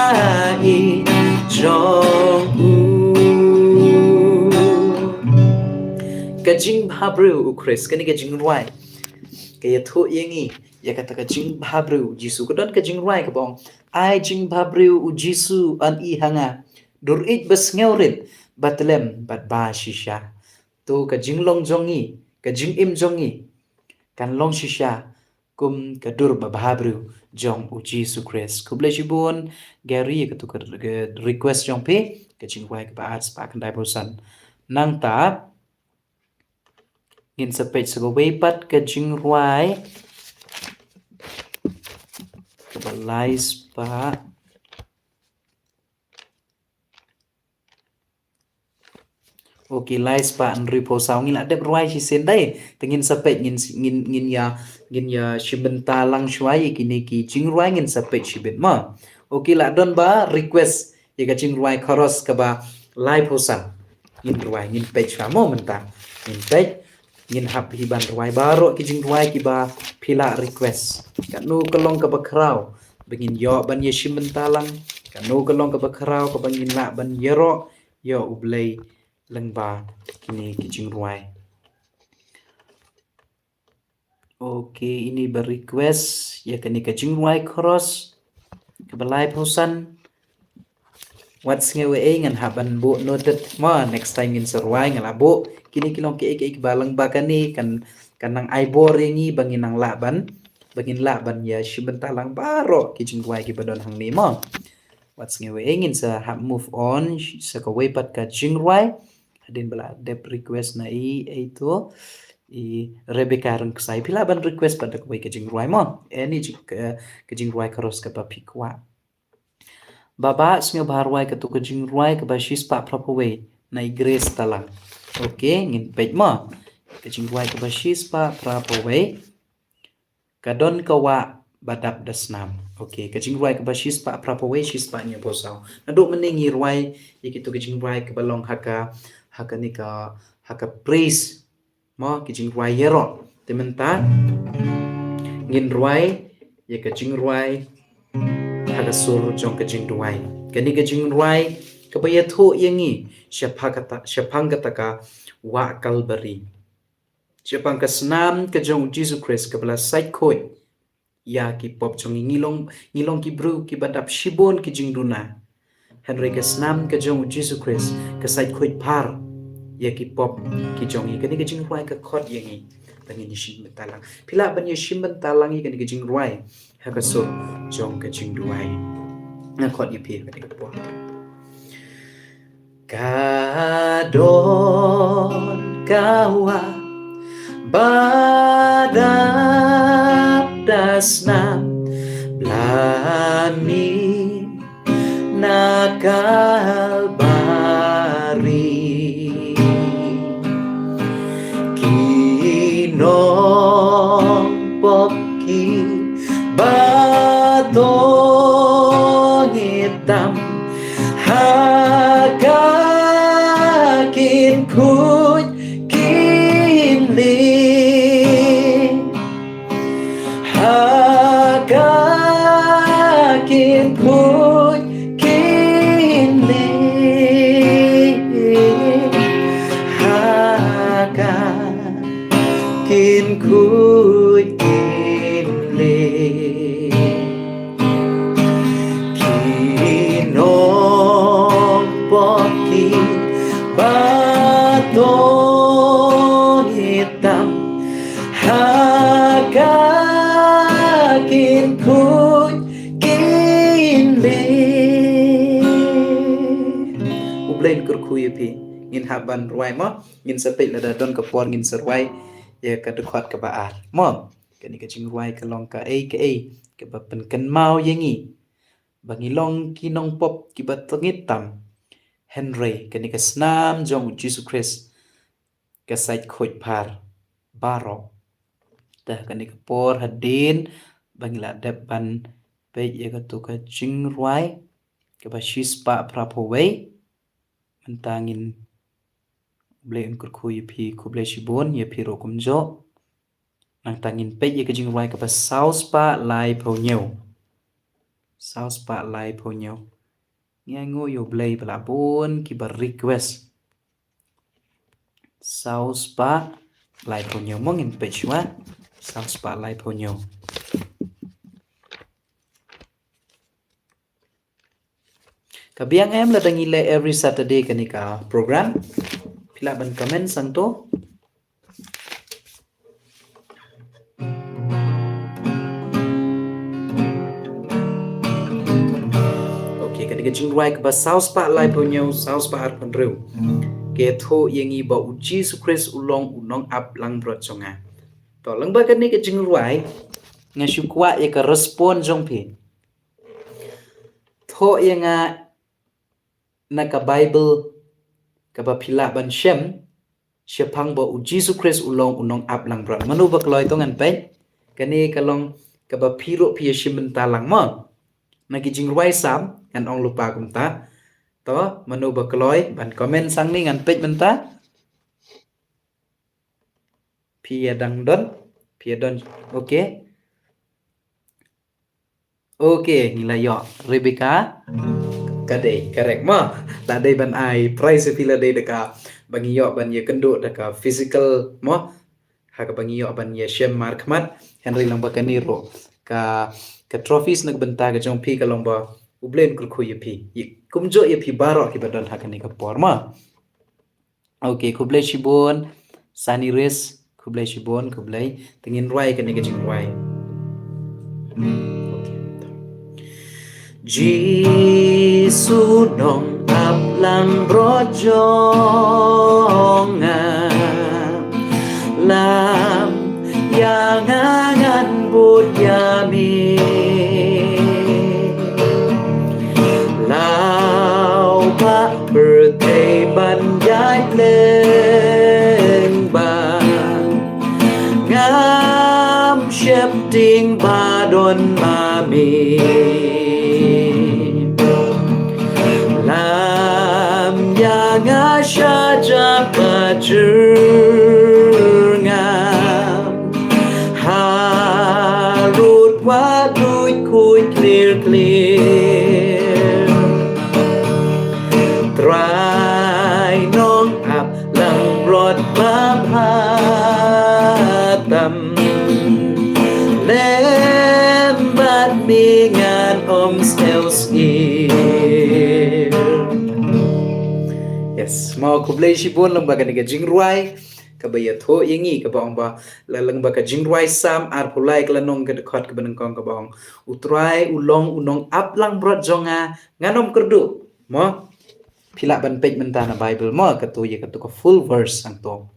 ïing jong u. Ka jingbhabriew u Khrist, kane ka jingrwai ka ïathuh ïa ngi ïa kata ka jingbhabriew u Jisu. Ka don ka jingrwai kaba ong, ai jingbhabriew u Jisu yn i ha nga, dur ïeit ba sngewrit, ba tlem bad ba shisha. To ka jinglong jong ngi, ka jingim jong ngi kan long shisha kum ka dur babhabriew jong u Jisu Khrist. Khublei shibun Gary, ïa katu ka, ka request jong phi, ka jingrwai kaba ar spah khyndai phew san. Nangta ngin sa peit sa kawei pat ka jingrwai kaba lai spah. Okay, lai spah hynriew phew saw. Ngi la dep rwai shisien dei. Te ngin sa peit, ngin, ngin, ngin ïa, ngin ïa shim bynta lang shuwa ïa kine ki jingrwai, ngin sa peit shibit mo. Okay, la don ba request ïa ka jingrwai chorus kaba lai phew san. Ngin rwai, ngin peit shuwa mo mynta. Ngin peit, ngin hap hi ban rwai baroh ki jingrwai kiba phi la request. Kano ka long kaba khraw ba ngin ïoh ban ïa shim bynta lang, kano ka long kaba khraw kaba ngin lah ban ïaroh ïa U Blei lyngba kine ki jingrwai. Okay, ine ba request ïa kane ka jingrwai chorus kaba lai phew san. Wat sngew ei, ngan hap ban buh noted mo, next time ngin sa rwai, ngan lah buh kine ki long kiei kiei kiba lyngba kane kan, kan nang ai bor ïa ngi ba ngin nang lah ban, ba ngin lah ban ïa shim bynta lang baroh ki jingrwai kiba don hangne mo. Wat sngew ei, ngin sa hap move on sa kawei pat ka jingrwai. Hadien ba la dep request na i, ei to, i Rebecca Rangksai, phi lah ban request pat da kawei ka jingrwai mo. Any jing-, ka, ka jingrwai chorus kaba phi kwah. Baba, sngewbha rwai katu ka jingrwai kaba shispah phra phew wei na i Grace Talang. Okay, ngin peit mo. Ka jingrwai kaba shispah phra phew wei. Ka don ka wah ba dap da snam. Okay, ka jingrwai kaba shispah phra phew wei, shispah hynñiew phew saw. Naduh mynne ngi rwai ïa kitu ki jingrwai kiba long ha ka, ha kane ka, ha ka praise mo, ki jingrwai ïaroh. Te mynta ngin rwai ïa ka jingrwai ha ka sur jong ka jingduwai. Kane ka jingrwai kaba ïathuh ïa ngi shaphang kata, shaphang kata ka wah Kalbari. Shaphang ka snam ka jong u Jisu Khrist kaba la sait khuid ïa ki pop jong ngi. Ngi long, ngi long ki briew kiba dap shibun ki jingduna. Hynrei ka snam ka jong u Jisu Khrist ka sait khuid phar ïa ki pop ki jong ngi. Kane ka jingrwai ka khot ïa ngi ba ngin ïa shim bynta lang. Phi lah ban ïa shim bynta lang ïa kane ka jingrwai ha ka sur jong ka jingduwai. Nga khot ïa phi ha kane ka por. Ka don ka wah ba dap da snam, la mih Kalbari. Ki nongpop kiba tong itam ha ka kin khuid kin lieh. Ha ka kin khuid kin lieh. Ha ka kin khuid kin lieh. Ki nongpop kiba tong itam ha ka kin khuid kin lieh. U Blei un kyrkhu ïa phi. Ngin hap ban rwai mo. Ngin sa peit lada don ka por ngin sa rwai ïa ka dkhot kaba ar mo. Kane ka jingrwai ka long kaei kaei kaba pynkynmaw ïa ngi ba ngi long ki nongpop kiba tong itam. Hynrei kane ka snam jong u Jisu Khrist ka sait khuid phar baroh. Te kane ka por hadien ba ngi la dep ban peit ïa katu ka jingrwai kaba shispah phraphew wei. Mynta ngin, U Blei un kyrkhu ïa phi, khublei shibun ïa phi ruh kumjuh. Nangta ngin peit ïa ka jingrwai kaba sawspah laiphew hynñiew. Sawspah laiphew hynñiew. Ngi ainguh ïa U Blei ba la bun kiba request. Sawspah laiphew hynñiew mo, ngin peit shuwa. Sawspah laiphew hynñiew. Ka biang em lada ngi leh every Saturday kane ka program? Phi lah ban comment sangto. Okay, kane ka jingrwai kaba sawspah laiphew hynñiew, sawspah arphew hynriew. Ka ïathuh ïa ngi ba u Jisu Khrist u long u nongap langbrot jong nga. To, lyngba kane ka jingrwai nga shu kwah ïa ka respond jong phi. Thoh ïa nga na ka Bible kaba phi lah ban shem shaphang ba u Jisu Khrist u long u nongap langbrot. Mano ba kloi to ngan peit. Kane ka long kaba phi ruh phi ïa shim bynta lang mo. Na ki jingrwai Salm ngan ong lypa kumta. To, mano ba kloi ban comment sang ne, ngan peit mynta. Phi ïa dang don, phi ïa don. Okay. Okay, ngi la ïoh Rebecca. Ka dei, correct mo. La dei ban ai prize ïa phi, la dei da kaba ngi ïoh ban ïakynduh da ka physical mo. Ha kaba ngi ïoh ban ïashem markhmat. Hynrei lyngba kane ruh ka, ka trophies na ka bynta ka jong phi ka long ba U Blei un kyrkhu ïa phi. Ïa, kumjuh ïa phi baroh kiba don ha kane ka por mo. Okay, khublei shibun. Sunny Ris, khublei shibun, khublei. Te ngin rwai kane ka jingrwai. Jisu nongap langbrot jong nga, lam ïa nga ngan bud ïa me. Law ba pyrthei ban ïaid lyngba, ngam sheptieng ba don ma me. Lam ïa nga sha jaka jyrngam, harud wat luid khuid clear clear. Trai nongap langbrot ba bha tam, lem bad me ngan ym sniew sngewsih. Yes, mo khublei shibun lyngba kane ka jingrwai kaba ïathuh ïa ngi kaba ong ba la lyngba ka jingrwai Salm arphew lai ka lynnong ka dkhot kaba nyngkong kaba ong, U Trai u long u nongap langbrot jong nga, ngan ym kyrduh. Mo? Phi lah ban peit mynta na Bible mo, kato ïa kato ka full verse sangto.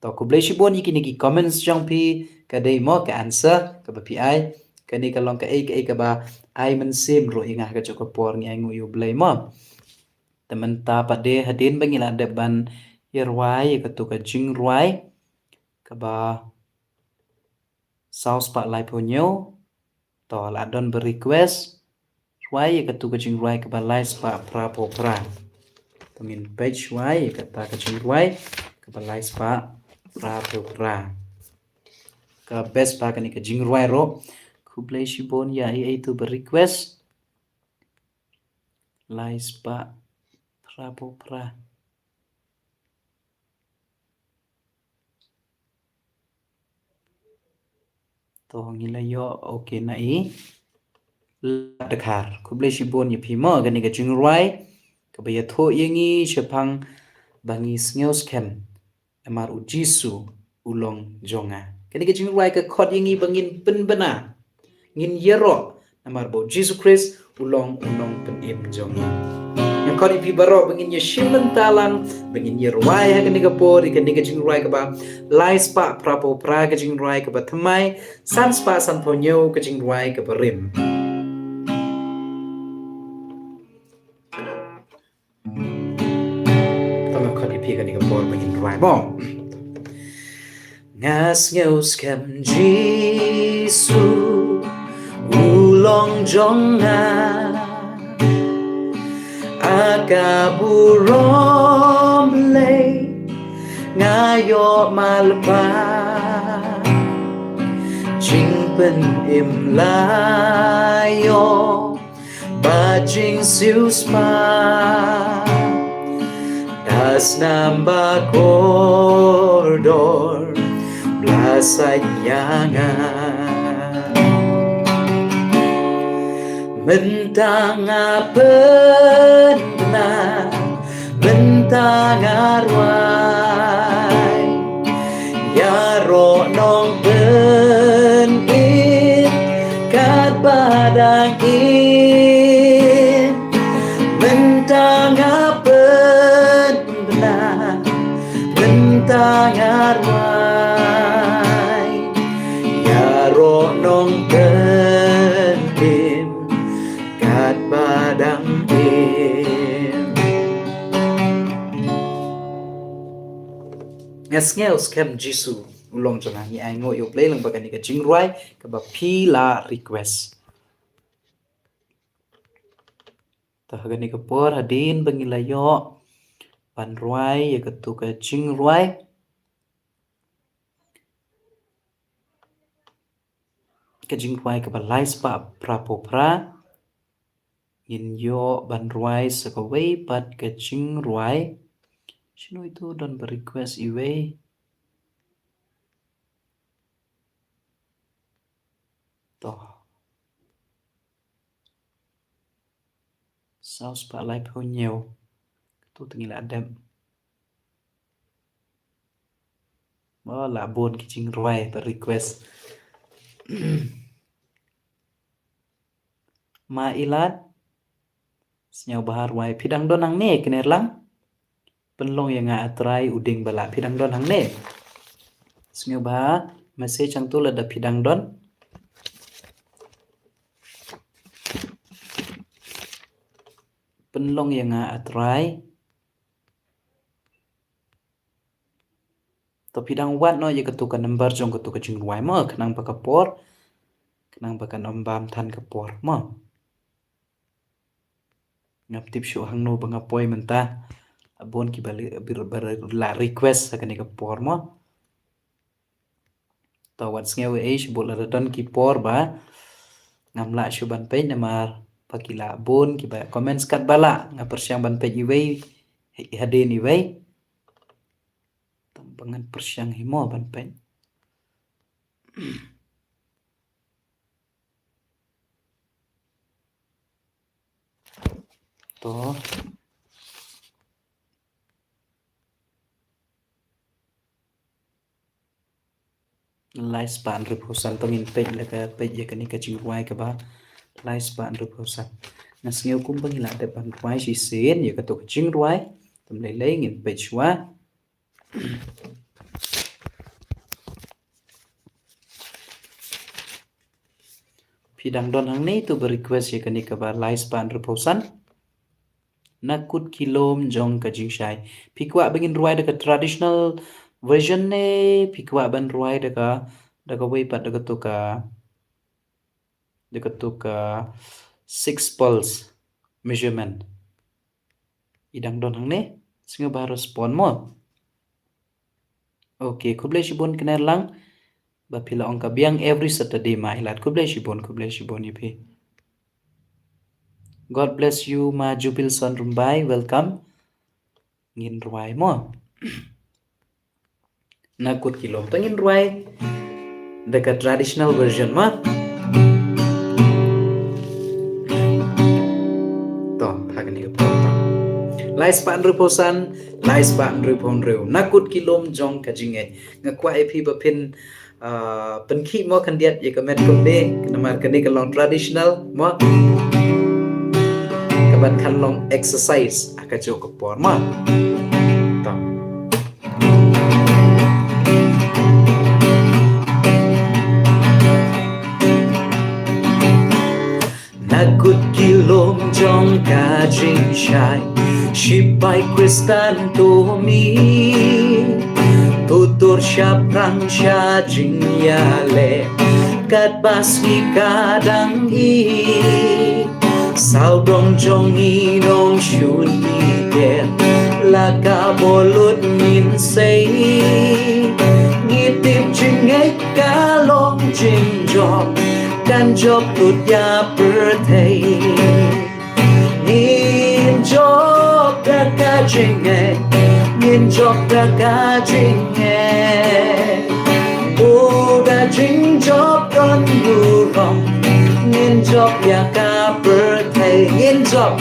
To khublei shibun ïa kine ki comments jong phi, ka dei mo ka answer kaba phi ai. Kane ka long kaei kaei kaba ai mynsiem ruh ïa nga ha kajuh ka por ngi ainguh ïa U Blei mo. Te mynta pat de hadien ba ngi la dep ban ïarwai ïa katu ka jingrwai kaba saw spah laiphew hynñiew. To la don ba request rwai ïa katu ka jingrwai kaba lai spah phraphew phra. To ngin peit rwai ïa kata ka jingrwai kaba lai spah phraphew phra. Ka best ba kane ka jingrwai ruh. Khublei shibun ïa i ei tu ba request. Lai spah phraphew phra. To ngi la ïoh, okay na i. La dkhar. Khublei shibun ïa phi mo, kane ka jingrwai kaba ïathuh ïa ngi shaphang ba ngi sngew skhem namar u Jisu u long jong nga. Kane ka jingrwai ka khot ïa ngi ba ngin pynbna, ngin ïaroh namar ba u Jisu Khrist u long u nongpynim jong ngi. Nga khot ïa phi baroh ba ngin ïashim bynta lang, ba ngin ïarwai ha kane ka por ïa kane ka jingrwai kaba lai spah phraphew phra, ka jingrwai kaba thymmai san spah sanphew hynñiew, ka jingrwai kaba rim. Tang nga khot ïa phi kane ka por ba ngin rwai mo. Nga sngew skhem Jisu u long jong nga, ha ka burom lei nga ïoh malpa, jingpynim la ïoh ba jingsiewspah. Da snam ba kordor blasait ïa nga. Mynta nga pynbna, mynta nga rwai. Ïaroh nongpynim katba dang im. Mynta nga pynbna, mynta nga rwai. Ïaroh nongpynim katba dang im. Nga sngew skhem Jisu u long jong nga. Ngi ainguh ïa U Blei lyngba kane ka jingrwai kaba phi la request. Te ha kane ka por hadien ba ngi la ïoh ban rwai ïa katu ka jingrwai, ka jingrwai kaba lai spah phraphew phra, ngin ïoh ban rwai sa kawei pat ka jingrwai. Shano ito don ba request iwei? To. Saw spah laiphew hynñiew. Katu te ngi la dep. Mo la bun ki jingrwai ba request. Ma Ilad. Sngewbha rwai, phi dang don hangne, kynnoh lang. Pynlong ïa nga A Trai u dieng ba lah, phi dang don hangne. Sngewbha message hangtu lada phi dang don. Pynlong ïa nga A Trai. To phi dang wad noh ïa katu ka number jong katu ka jingrwai mo, khnang ba ka por, khnang ba kan ym bam than ka por mo. Ngam tip shuh hangno ba nga poi mynta. La bun kiba la, ba la request ha kane ka por mo. To wat sngew ei, shibun lada don ki por ba ngam lah shuh ban peit namar ba ki la bun kiba comments katba lah, nga pyrshang ban peit iwei hadien iwei. Tang ba ngan pyrshang hi mo ban peit. To. Lai spah hynriewphew san, to ngin peit la ka peit ïa kane ka jingrwai kaba lai spah hynriewphew san. Nga sngew kumba ngi la dep ban rwai shisien ïa katu ka jingrwai. Te ym lei lei ngin peit shuwa. Phi dang don hangne ito ba request ïa kane kaba lai spah hynriewphew san. Na kut ki lum jong ka jingshai. Phi kwah ba ngin rwai da ka traditional version ne phi kwah ban rwai da ka, da kawei pat, da katu ka, da katu ka six pulse measurement? I dang don hangne, sngewbha respond mo. Okay, khublei shibun kner lang. Ba phi la ong ka biang every Saturday ma i lad. Khublei shibun, khublei shibun ïa phi. God bless you ma Jubilson Rumbai, welcome. Ngin rwai mo. Na kut ki lum, to ngin rwai da ka traditional version ma. To, ha kane ka por. Lai spah hynriewphew san, lai spah hynriewphew hynriew. Na kut ki lum jong ka jingngeit. Nga kwah ïa phi ba phin, ah, pynkhih mo khyndiat ïa ka met kumne, namar kane ka long traditional mo. Ka ban kan long exercise ha kajuh ka por mo. To. Na kut ki lum jong ka jingshai, shipai Khristan to mih, to tur shaphrang sha jingïaleh, katba sngi ka dang ih. Sawdong jong ngi nongshun ïeit, la ka bor lut ngin sei. Ngi tip jingngeit ka long jingjop, kan jop lut ïa pyrthei. Ngin jop da ka jingngeit, ngin jop da ka jingngeit. Oh, da jingjop don burom, ngin jop ïa ka pyrthei. Ngin jop,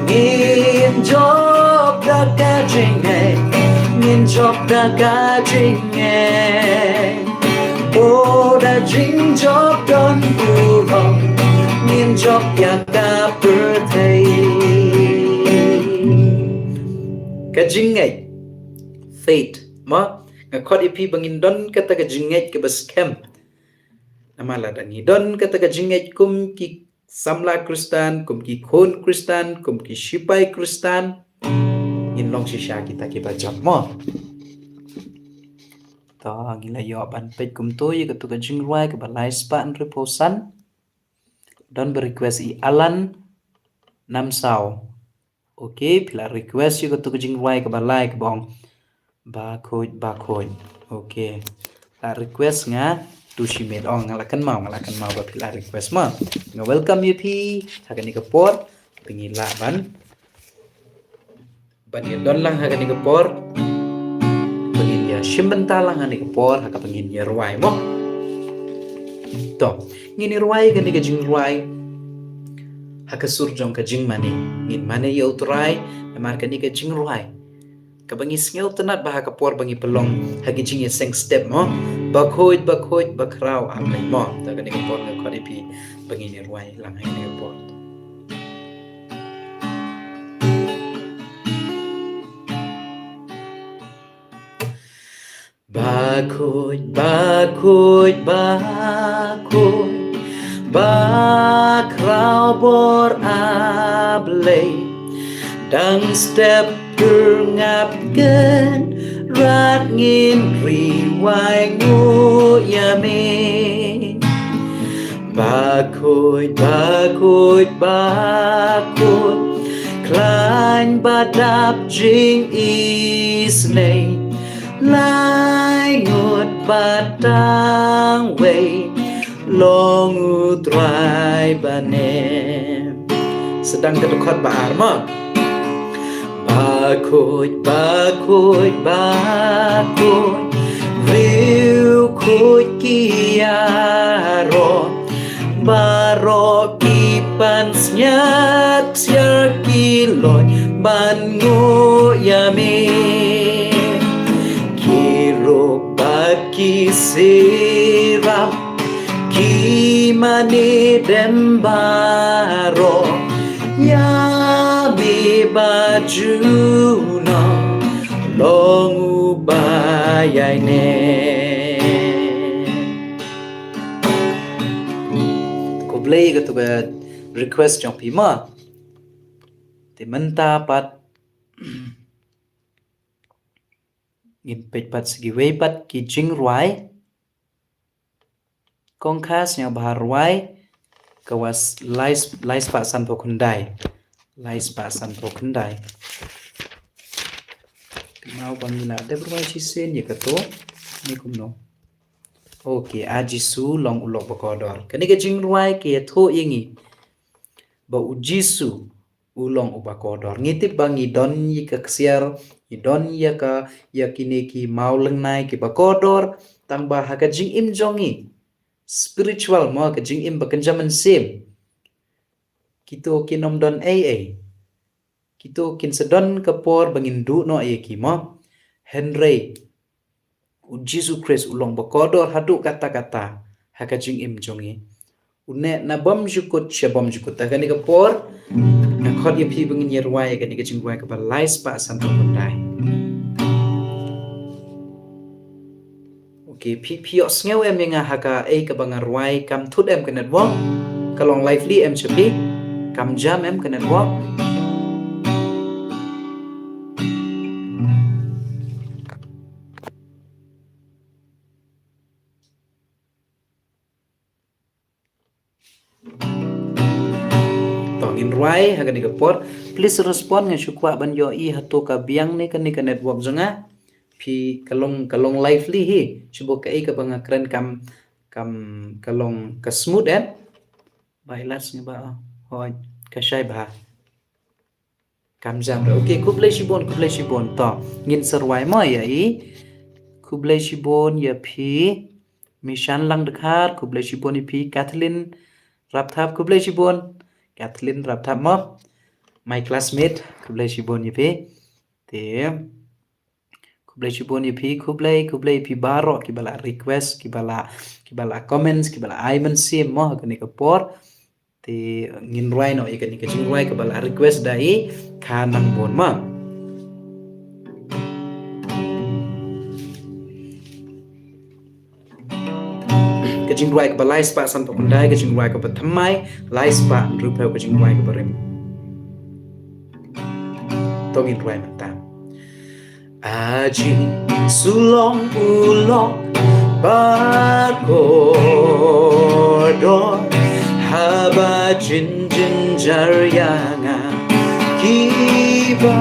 ngin jop da ka jingngeit, ngin jop da ka jingngeit. Oh, da jingjop don burom, ngin jop ïa ka pyrthei. Ka jingngeit, faith mo. Nga khot ïa phi ba ngin don kata ka jingngeit kaba skhem. Namar lada ngi don kata ka jingngeit kum ki samla Khristan, kum ki khun Khristan, kum ki shipai Khristan, ngin long shisha kita kiba jop mo. To, ngi la ïoh ban peit kumto ïa katu ka jingrwai kaba lai spah hynriewphew san. Don ba request i Alan Namsaw. Okay, phi la request ïa katu ka jingrwai kaba lai kaba ong Ba khuid, ba khuid. Okay. La request nga tu shi miet. Oh, nga la kynmaw, nga la kynmaw ba phi la request ma. Nga welcome ïa phi ha kane ka por. Phi ngi lah ban, ban ïa don lang ha kane ka por. Phi ngi ïa shim bynta lang ha kane ka por ha kaba ngin ïa rwai mo. To, ngin ïa rwai kane ka jingrwai ha ka sur jong ka jingmane. Ngin mane ïa U Trai namar kane ka jingrwai kaba ngi sngewtynnat ba ha ka por ba ngi pynlong ha ki jingïaseng step mo. Ba khuid, ba khuid, ba khraw, amen mo. To kane ka por nga khot ïa phi ba ngin ïa rwai lang ha kane ka por. Ba khuid, ba khuid, ba khuid, ba khraw bor A Blei. Dang step kyrngap, Kynrad ngin ri wai nguh ïa me. Ba khuid, ba khuid, ba khuid, khlaiñ ba dap jingisynei. Lai ngut ba tang wei, long U Trai ba ne. Sdang ka dkhot ba ar mo. Ba khuid, ba khuid, ba khuid, riewkhuid ki ïaroh. Baroh ki pansngiat ksiar ki loit ban nguh ïa me. Ki ruh bad ki syrap, ki mane dem baroh ïa me ba junom, long uba ïaineh. Khublei katu ka request jong phi ma. Te mynta pat ngin peit pat sa kiwei pat ki jingrwai. Kong kha sngewbha rwai ka wa s-, lai s-, lai spah sanphew khyndai. Lai spah sanphew khyndai. Kynmaw ba ngi la dep rwai shisien ïa kato. Ni kumno. Okay, A Jisu long u lok bakordor. Kane ka jingrwai ka ïathuh ïa ngi ba U Jisu u long uba kordor. Ngi tip ba ngi don ïa ka ksiar, ngi don ïa ka, ïa kine ki mawlynnai kiba kordor, tang ba ha ka jingim jong ngi, spiritual mo, ka jingim ba kynja mynsiem, kito kin ym don ei ei. Kito kin sa don ka por ba ngin duh noh ïa ki mo. Hynrei U Jisu Khrist u long bakordor haduh katta katta ha ka jingim jong ngi. Une na bymjukut sha bymjukut. Te ha kane ka por nga khot ïa phi ba ngin ïa rwai ïa kane ka jingrwai kaba lai spah sanphew khyndai. Okay, phi, phi ïohsngew em ïa nga ha kaei kaba nga rwai, kam thut em ka network? Ka long lively em sha phi? Kam jam em ka network? To ngin rwai ha kane ka por. Please respond, nga shu kwah ban ïohi hato ka biang ne kane ka network jong nga. Phi, ka long, ka long lively hi. Shu bok kaei kaba nga kren kam, kam, ka long ka smooth eh. Bai las ngi ba. Hoi, ka shai bha. Kam jam re. Okay, khublei shibun, khublei shibun. To ngin sa rwai mo ïa i. Khublei shibun ïa phi Mishan Langdkhar, khublei shibun ïa phi Kathleen Rapthap, khublei shibun Kathleen Rapthap mo, my classmate, khublei shibun ïa phi. Te khublei shibun ïa phi, khublei, khublei ïa phi baroh kiba la request, kiba la, kiba la comments, kiba la ai mynsiem mo ha kane ka por. Te ngin rwai noh ïa kane ka jingrwai kaba la request da i Khanangbun mo. Ka jingrwai kaba lai spah sanphew khyndai, ka jingrwai kaba thymmai lai spah hynriewphew, ka jingrwai kaba rim. To ngin rwai mynta. A Jisu long u lok bakordor, haba jin jynjar ïa nga kiban,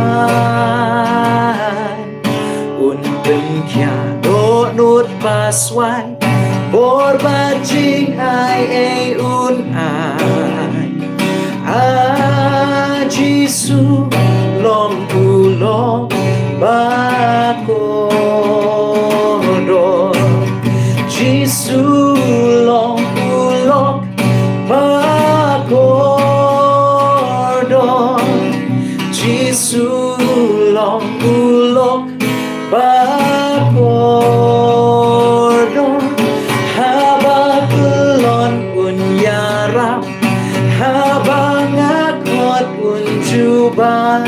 un pynkhiah dohnud baswai, bor bad jingai ei un ai. A Jisu long u lok bakordor. Jisu long u lok bakordor. Jisu long u lok bakordor. Haba kyllon un ïarap, haba nga khot un jubab.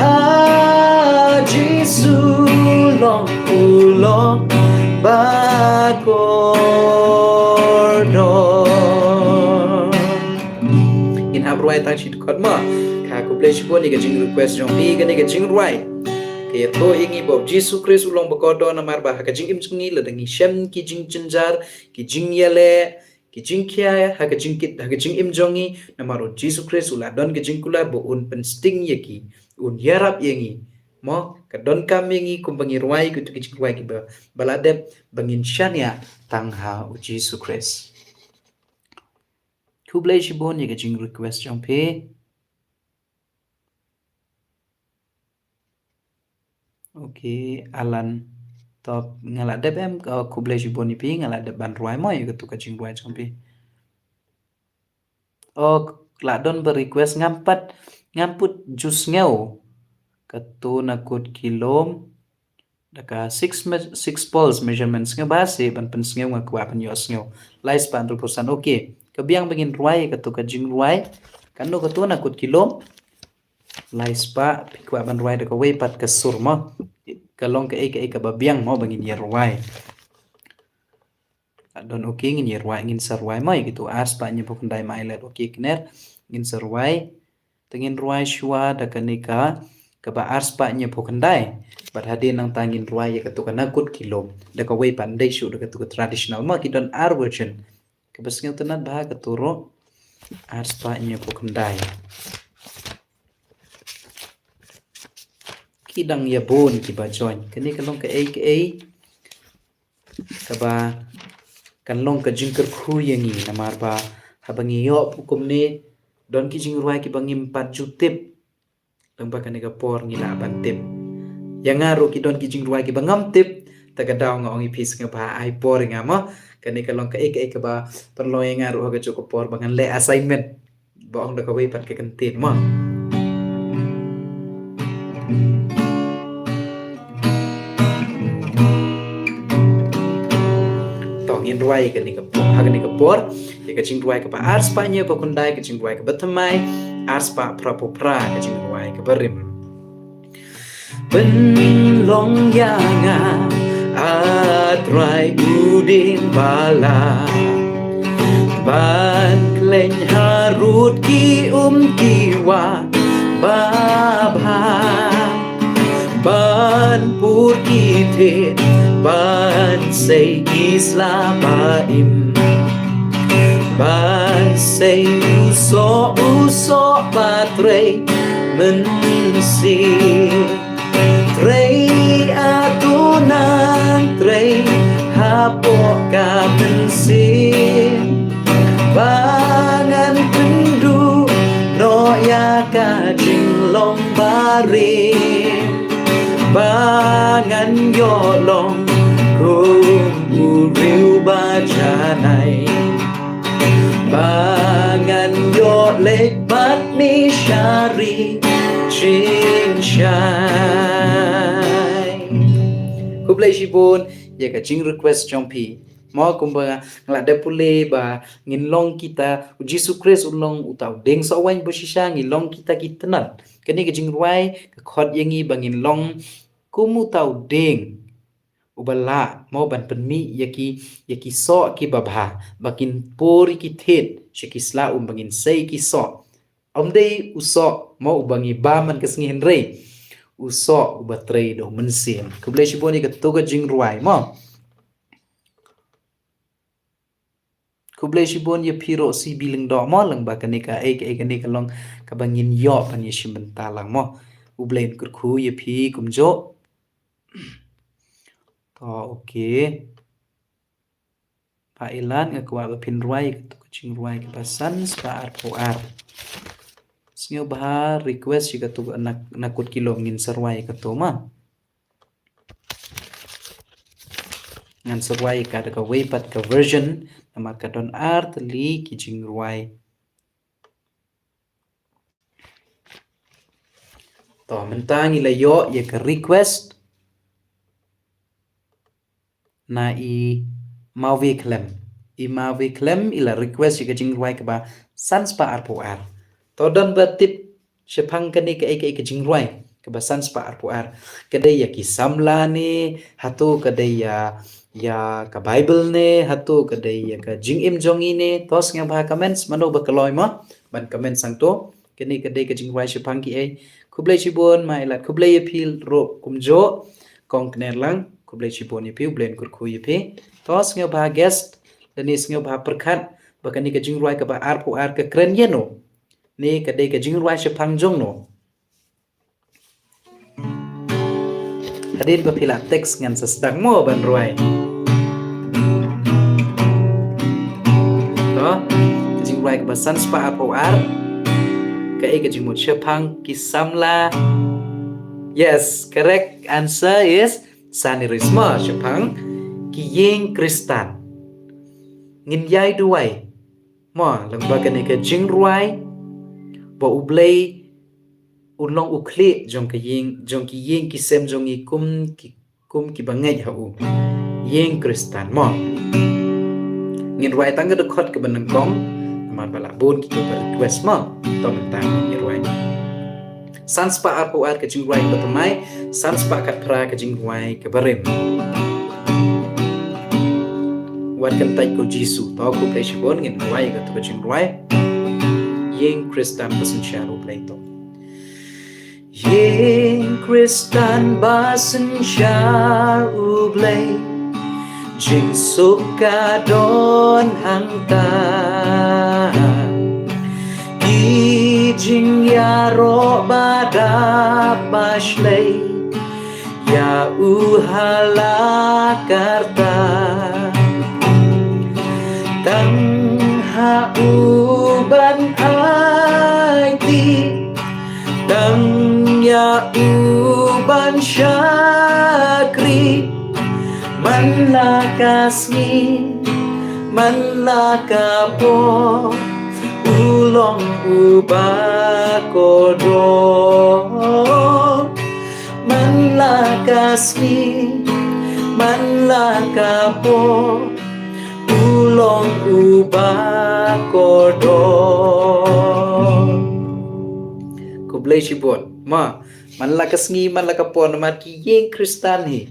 A Jisu long u lok bakordor. Ngin hap rwai tang shi dkhot mo. Khublei shibun ïa ka jingrequest jong phi, kane ka jingrwai ka ïathuh ïa ngi ba U Jisu Khrist u long bakordor, namar ba ha ka jingim jong ngi lada ngi shem ki jingjynjar, ki jingïaleh, ki jingkhia ha ka jingkit, ha ka jingim jong ngi, namar U Jisu Khrist u la don ka jingkular ba un pynsting ïa ki, un ïarap ïa ngi. Mo, ka donkam ïa ngi kumba ngi rwai kito ki jingrwai kiba, ba la dep, ba ngin shaniah tang ha U Jisu Khrist. Khublei shibun ïa ka jingrequest jong phi. Okay, Alan Top, nga la dep em? Oh, khublei shibun ïa phi, nga la dep ban rwai mo ïa kato ka jingrwai jong phi. Oh, la don ba request, ngam pat, ngam pat ju sngew kato na kut ki lum. Da ka six me-, six pulse measurement, sngewbha seh ban pynsngew, nga kwah ban ïohsngew. Lai spah hynriew percent. Okay. Ka biang ba ngin rwai kato ka jingrwai. Kano kato na kut ki lum? Lai spah, phi kwah ban rwai da kawei pat ka sur mo. Ka long kaei kaei kaba biang mo ba ngin ïa rwai. Ka don, okay, ngin ïa rwai, ngin sa rwai mo ïa kito ar spah hynñiewphew khyndai mile. Okay, kner, ngin sa rwai. Te ngin rwai shuwa da kane ka, kaba arspah hynñiewphew khyndai. Bad hadien nangta ngin rwai ïa katu ka Na Kut Ki Lum. Da kawei pat, ym dei shuh da katu ka traditional, mo, ki don ar version. Kaba sngewtynnat bha katu ruh, arspah hynñiewphew khyndai. Ki dang ïa bun kiba join. Kane ka long kaei kaei kaba kan long ka jingkyrkhu ïa ngi, namar ba haba ngi ïoh kumne, don ki jingrwai kiba ngim pat ju tip. Tang ba kane ka por ngi lah ban tip. Ïa nga ruh ki don ki jingrwai kiba ngam tip. Te ka daw nga ong ïa phi, sngewbha ai por ïa nga, mo. Kane ka long kaei kaei kaba pynlong ïa nga ruh ha kajuh ka por ba ngan leh assignment. Ba ong da kawei pat ka kyntien, mo. To ngin rwai kane ka por, ha kane ka por, ïa ka jingrwai kaba arspah hynñiewphew khyndai, ka jingrwai kaba thymmai, arspah phraphew phra, ka jingrwai kaba rim. Pynlong ïa nga, A Trai, u dieng bala, ban khlaiñ harud ki um ki wah babha, ban pur ki thied, ban sei ki sla ba im, ban sei u soh u soh ba trei mynsiem. Trei, A To Nang, trei hapoh ka mynsiem, ba ngan kynduh noh ïa ka jinglong barim, ba ngan ïoh long kum u riew ba janai, ba ngan ïoh leit bad me sha ri jingshai. Khublei shibun ïa ka jingrequest jong phi. Mo, kumba nga la dep pule ba ngin long kita, u Jisu Khrist u long uta u dieng soh waiñ ba shisha, ngin long kita ki tnat. Kane ka jingrwai ka khot ïa ngi ba ngin long kum uta u dieng uba lah, mo, ban pynmih ïa ki, ïa ki soh kiba bha, ba kin pur ïa ki thied sha ki sla um, ba ngin sei ki soh. Ym dei u soh, mo, uba ngi bam man ka sngi, hynrei u soh uba trei da u mynsiem. Khublei shibun ïa kato ka jingrwai, mo. Khublei shibun ïa phi ruh, C B Lyngdoh, mo, lang ba kane ka, eh, ka, eh, kane ka long kaba ngin ïoh ban ïa shim bynta lang, mo. U Blei un kyrkhu ïa phi kumjuh. To, okay. Pa Ilan, nga kwah ba phin rwai kato ka jingrwai kaba san spah arphew ar. Sngewbha request ïa kato ka Na, Na Kut Ki Lum, ngin sa rwai kato, mo. Ngan sa rwai ka da kawei pat ka version, namar ka don ar tylli ki jingrwai. To, mynta ngi la ïoh ïa ka request na i Mawve Khlem. I Mawve Khlem i la request ïa ka jingrwai kaba san spah arphew ar. To, don ba tip shaphang kane kaei kaei ka jingrwai kaba san spah arphew ar? Ka dei ïa ki samla ne, hato ka dei ïa, ïa ka Bible ne, hato ka dei ïa ka jingim jong ngi ne? To, sngewbha comment, mano ba kloi, mo, ban comment sangto. Kane ka dei ka jingrwai shaphang kiei. Khublei shibun, Ma Ilat, khublei ïa phi ruh kumjuh. Kong Knerlang, khublei shibun ïa phi, U Blei un kyrkhu ïa phi. To, sngewbha guess lane sngewbha pyrkhat ba kane ka jingrwai kaba arphew ar ka kren ïano, ne ka dei ka jingrwai shaphang jongno. Hadien ba phi la text ngan sa sdang, mo, ban rwai. To, ka jingrwai kaba san spah arphew ar. Kaei ka jingmut? Shaphang ki samla. Yes, correct answer is Sanirisma, shaphang ki ïing Khristan. Ngin ïai duwai, mo, lyngba kane ka jingrwai ba U Blei un long u khlieh jong ka ïing, jong ki ïing ki sem jong ngi kum ki, kum kiba ngeit ha u. Ïing Khristan, mo. Ngin rwai tang ka dkhot kaba nyngkong, namar ba la bun kito ba request, mo. To mynta ngin rwai. San spah arphew ar ka jingrwai kaba thymmai, san spah khatphra ka jingrwai kaba rim. Wat kyntait ko Jisu. To, khublei shibun, ngin rwai kato ka jingrwai. ïing Khristan ba synshar U Blei to. Ïing Khristan ba synshar U Blei, jingsuk ka don hangta. Ki jingïaroh ba dap ba shlei, ïa u ha la karta. Tang ha u ban aiti, tang ïa u ban shakri. Man la ka sngi, man la ka por, u long uba kordor. Man la ka sngi, man la ka por, u long uba kordor. Khublei shibun. Ma, man la ka sngi, man la ka por, namar ki ïing Khristan hi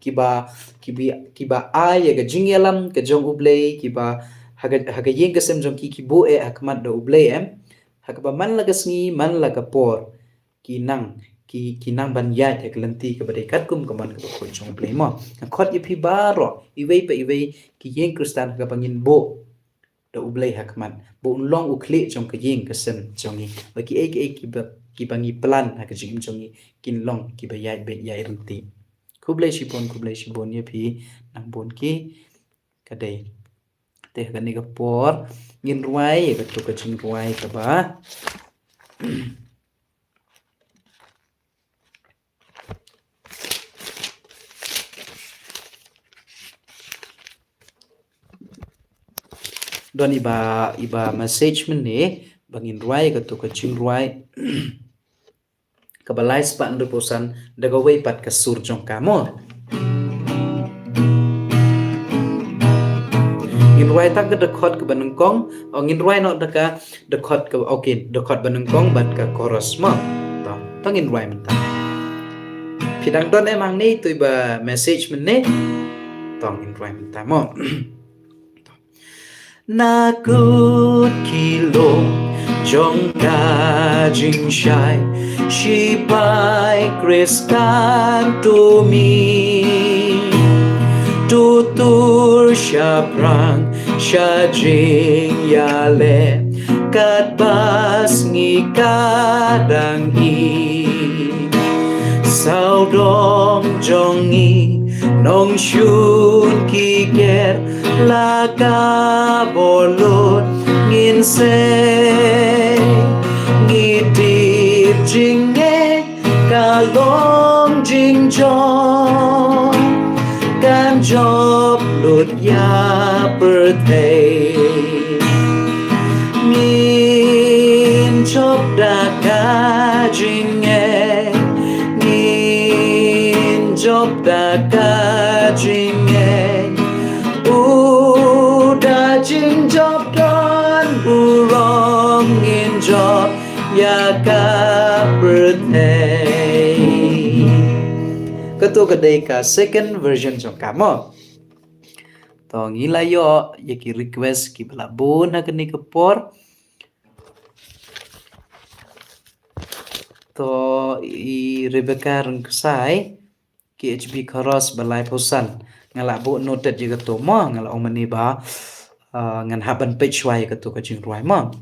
kiba, kiba, kiba ai ïa ka jingïalam ka jong U Blei, kiba ha ka, ha ka ïing ka sem jong ki, ki buh eh ha khmat da U Blei, em. Ha kaba man la ka sngi, man la ka por, ki nang, ki, ki nang ban ïaid ha ka lynti kaba dei katkum ka mon kaba khuid jong U Blei mo. Nga khot ïa phi baroh, iwei pa iwei, ki ïing Khristan ha kaba ngin buh da U Blei ha khmat, ba un long u khlieh jong ka ïing ka sem jong ngi, ba kiei kiei kiba, kiba ngi plan ha ka jingim jong ngi, kin long kiba ïaid beit ïaid ryntih. Khublei shibun, khublei shibun ïa phi nang bun ki. Ka dei, te ha kane ka por ngin rwai ïa kato ka jingrwai kaba don iba, iba message mynne ba ngin rwai ïa kato ka jingrwai kaba lai spah hynriewphew san da kawei pat ka sur jong ka mo. Ngin rwai tang ka dkhot kaba nyngkong, o ngin rwai noh da ka dkhot ka, okay, dkhot ba nyngkong bad ka chorus mo. To, to ngin rwai mynta. Phi dang don em hangne ito iba message mynne? To ngin rwai mynta mo. Na kut ki lum jong ka jingshai, shipai Khristan to mi. To tur shaphrang sha jingïaleh, katba sngi ka dang i. Sawdong jong ngi nongshun ki ker, la ka bor lut ngin sei. Ngi tip jingeh ka long jingjop, kan jop lut ïa pyrthei. Ngin jop da ka jingeh, ngin jop da ka jingeh. U da jingjop don burom, ngin jop ïa ka pyrthei. Kato ka dei ka second version jong ka mo. To ngi la ïoh ïa ki request kiba la bun ha kane ka por. To i Rebecca Rynksai, K H B Kharos ba laiphew san. Nga la buh noted ïa kato mo, nga la ong mynne ba, ah, ngan hap ban peit shuwa ïa kato ka jingrwai mo.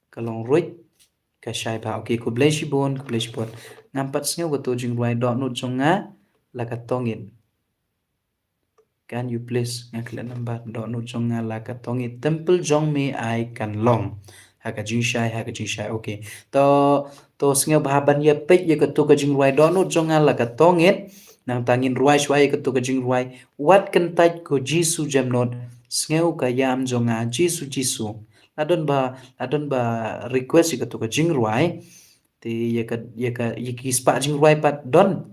Ka long ruh ka shai ba. Okay, khublei shibun, khublei shibun. Ngam pat sngew kato jingrwai, dohnud jong nga la ka tongit. Can you please, nga klet number, dohnud jong nga la ka tongit, temple jong me ai kan long. Ha ka jingshai, ha ka jingshai. Okay. To, to sngewbha ban ïa peit ïa kato ka jingrwai, dohnud jong nga la ka tongit. Nangta ngin rwai shuwa ïa kato ka jingrwai, wat kyntait ko Jisu jemnud, sngew ka ïam jong nga Jisu Jisu. La don ba, la don ba request ïa kato ka jingrwai. Te ïa ka, ïa ka, ïa ki spah jingrwai pat don.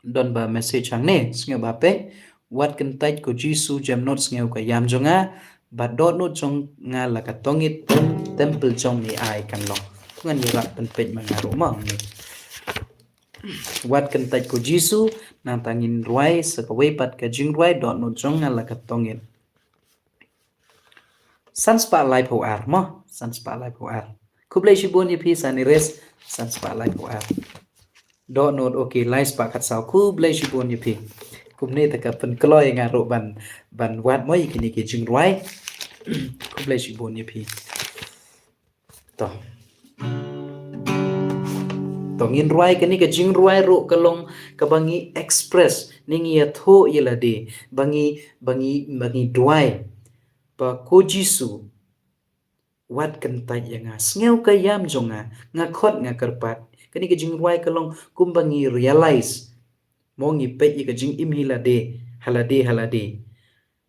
Don ba message hangne, sngewbha peit. Wat kyntait ko Jisu jemnud, sngew ka ïam jong nga, bad dohnud jong nga la ka tongit, tem-, temple jong me ai kan long. To ngan ïarap pynpeit ma nga ruh mo hangne. Wat kyntait ko Jisu, nangta ngin rwai sa kawei pat ka jingrwai, dohnud jong nga la ka tongit. San spah laiphew ar mo, san spah laiphew ar. Khublei shibun ïa phi Sanires, san spah laiphew ar. Dohnud, okay, lai spah khatsaw, khublei shibun ïa phi. Kumne te ka pynkloi nga ruh ban, ban wad mo ïa kine ki jingrwai. Khublei shibun ïa phi. To. To ngin rwai kane ka jingrwai ruh ka long kaba ngi express, ne ngi ïathuh ïa lade, ba ngi, ba ngi, ba ngi duwai. Ba ko Jisu, wat kyntait ïa nga, sngew ka ïam jong nga, nga khot nga kyrpad. Kane ka jingrwai ka long kumba ngi realize. Mo ngi peit ïa ka jingim hi lade, ha lade, ha lade.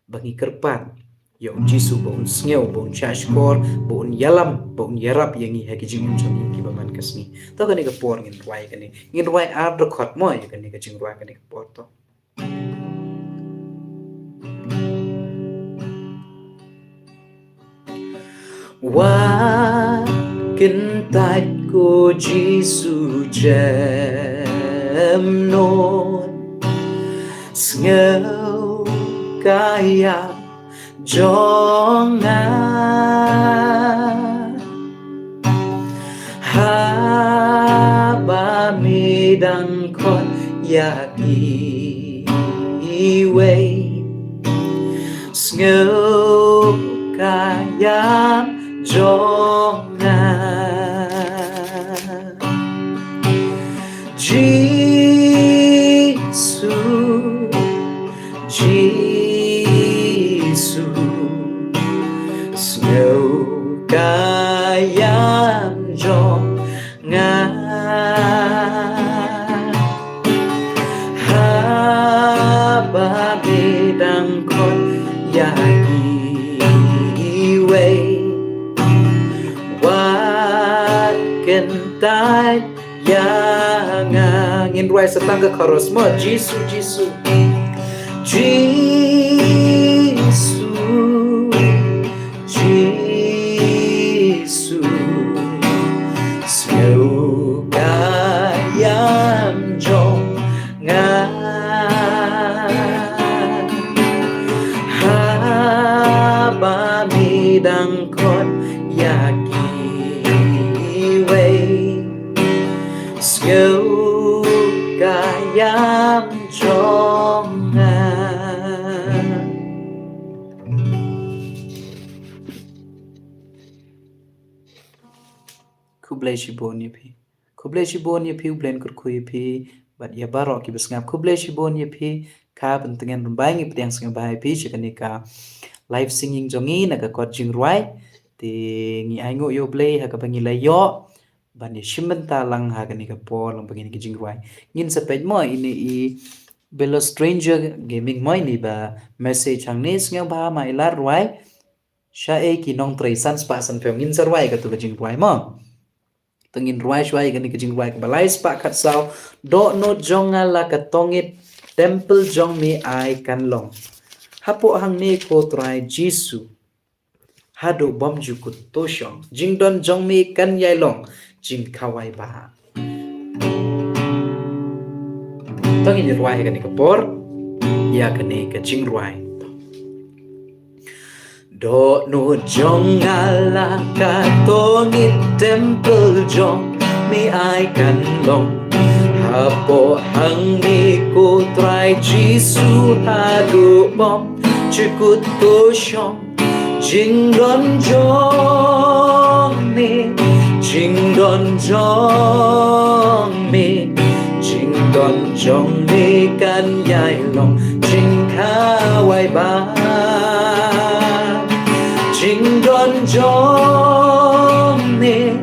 Ba ngi kyrpad ïa u Jisu ba un sngew, ba un shahshkor, ba un ïalam, ba un ïarap ïa ngi ha ki jingim jong ngi kiba man ka sngi. To kane ka por ngin rwai kane. Ngin rwai ar dkhot mo ïa kane ka jingrwai kane ka por to. Wat kyntait ko Jisu jem noh, sngew ka ïam jong nga. Haba me dang khot ïa kiwei, sngew ka ïam jong nga. Jisu, Jisu, sngew ka ïam jong nga. Haba me dang khot ïa kiwei, wat kyntait ïa nga. Ngin rwai sa tang ka chorus mo. Jisu, Jisu. Jisu, Jisu, sngew ka ïam jong nga. Haba me dang khot ïa kiwei, sngew ka ïam jong nga. Khublei shibun ïa phi. Khublei shibun ïa phi, U Blei un kyrkhu ïa phi, bad ïa baroh kiba sngap. Khublei shibun ïa phi, ka pyntngen rymbai, ngi pdiang sngewbha ïa phi sha kane ka live singing jong ngi na ka kot jingrwai. Te ngi ainguh ïa U Blei ha kaba ngi la ïoh ban ïa shim bynta lang ha kane ka por, lang ba ngin ki jingrwai. Ngin sa peit mo ine i Belo Stranger Gaming mo ine ba message hangne, sngewbha ma i lad rwai. Shaei ki nongtrei, san spah sanphew, ngin sa rwai katu ka jingrwai mo. Te ngin rwai shuwa ïa kane ka jingrwai kaba lai spah khatsaw. Dohnud jong nga la ka tongit, temple jong me ai kan long. Hapoh hangne ko Trai Jisu, haduh bym ju kut to shong, jingdon jong me kan ïai long jingkhawai ba. To ngin ïa rwai ha kane ka por ïa kane ka jingrwai. Dohnud jong nga la ka tongit, temple jong me ai kan long. Hapoh hangne ko Trai Jisu, haduh bym ju kut to shong, jingdon jong me, jingdon jong me, jingdon jong me kan ïai long jingkhawai ba. Jingdon jong me,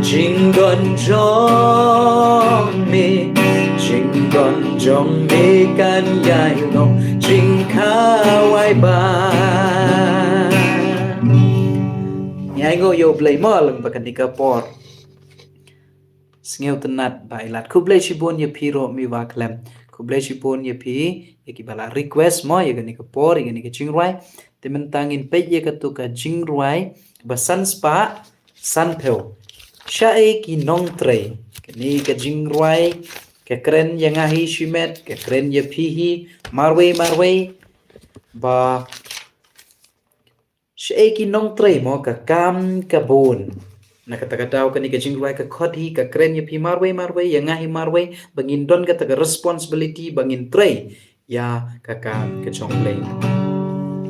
jingdon jong me, jingdon jong me kan ïai long jingkhawai ba. Ngi ainguh ïa U Blei mo lang ba kane ka por. Sngewtynnat ba i lad. Khublei shibun ïa phi ruh Miwa Khlem. Khublei shibun ïa phi ïa kiba la request mo ïa kane ka por, ïa kane ka jingrwai. Te mynta ngin peit ïa katu ka jingrwai ba san spah sanphew. Shaei ki nongtrei. Kane ka jingrwai ka kren ïa nga hi shimet, ka kren ïa phi hi marwei marwei. Ba Shaei ki nongtrei mo ka kam ka bun. Na kata ka daw kane ka jingrwai ka khot hi ka kren ïa phi marwei marwei, ïa nga hi marwei, ba ngin don kata ka responsibility ba ngin trei ïa ka kam ka jong U Blei.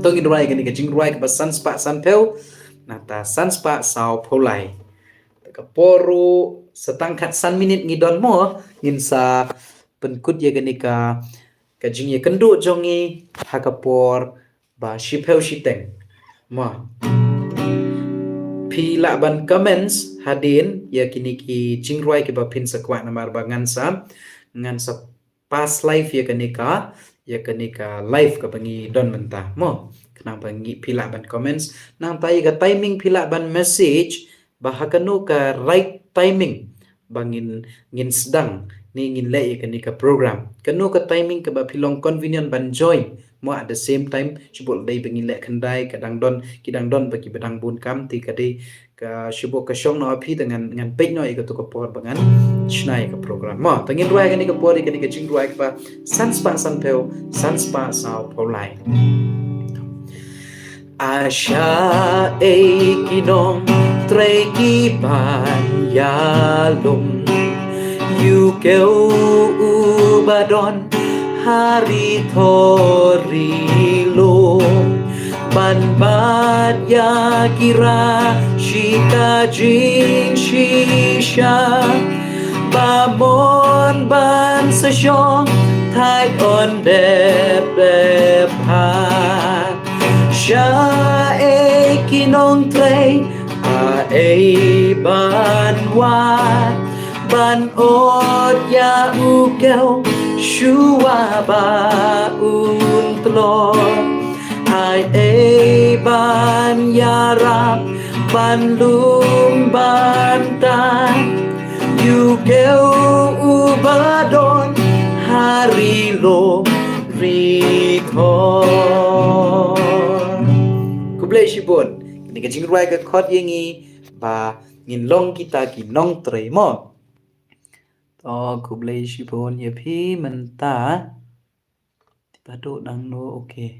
To ngin rwai kane ka jingrwai kaba san spah san phew, nangta san spah saw phew lai. Te ka por ruh sa tang khatsan minit ngi don mo, ngin sa pynkut ïa kane ka, ka jingïakynduh jong ngi ha ka por ba shiphew shiteng. Mo. Phi lah ban comments hadien ïa kine ki jingrwai kiba phin sa kwah namar ba ngan sa, ngan sa pass live ïa kane ka, ïa kane ka live kaba ngi don mynta. Mo. Khnang ba ngi phi lah ban comments. Nangta ïa ka timing phi lah ban message ba ha kano ka right timing ba ngin, ngin sdang ne ngin leh ïa kane ka program. Kano ka timing kaba phi long convenient ban join. Mo at the same time, shibun dei ba ngin leh khyndai, ka dang don, ki dang don ba kiba dang bun kam, te ka dei ka shibun ka shong noh ha phi, te ngan, ngan peit noh ïa kato ka por ba ngan shna ïa ka program. Mo, te ngin rwai kane ka por ïa kane ka jingrwai kaba san spah san phew, san spah saw phew lai. A shaei ki nongtrei kiban ïalum, ïa u kiew uba don ha ri thor ri lum, ban bat ïa ki rah shi ka jingshisha, ba mon ban sa shong thait yn dep dep ha. Shaei ki nongtrei, aei ban wad, ban ot ïa u kiew shuwa ba un tlot. Aei ban ïarap, ban lum ban tan ïa u kiew uba don ha ri lum ri thor. Khublei shibun. Kane ka jingrwai ka khot ïa ngi ba ngin long kita ki nongtrei mo. To khublei shibun ïa phi mynta. Te ba dei dang no, okay.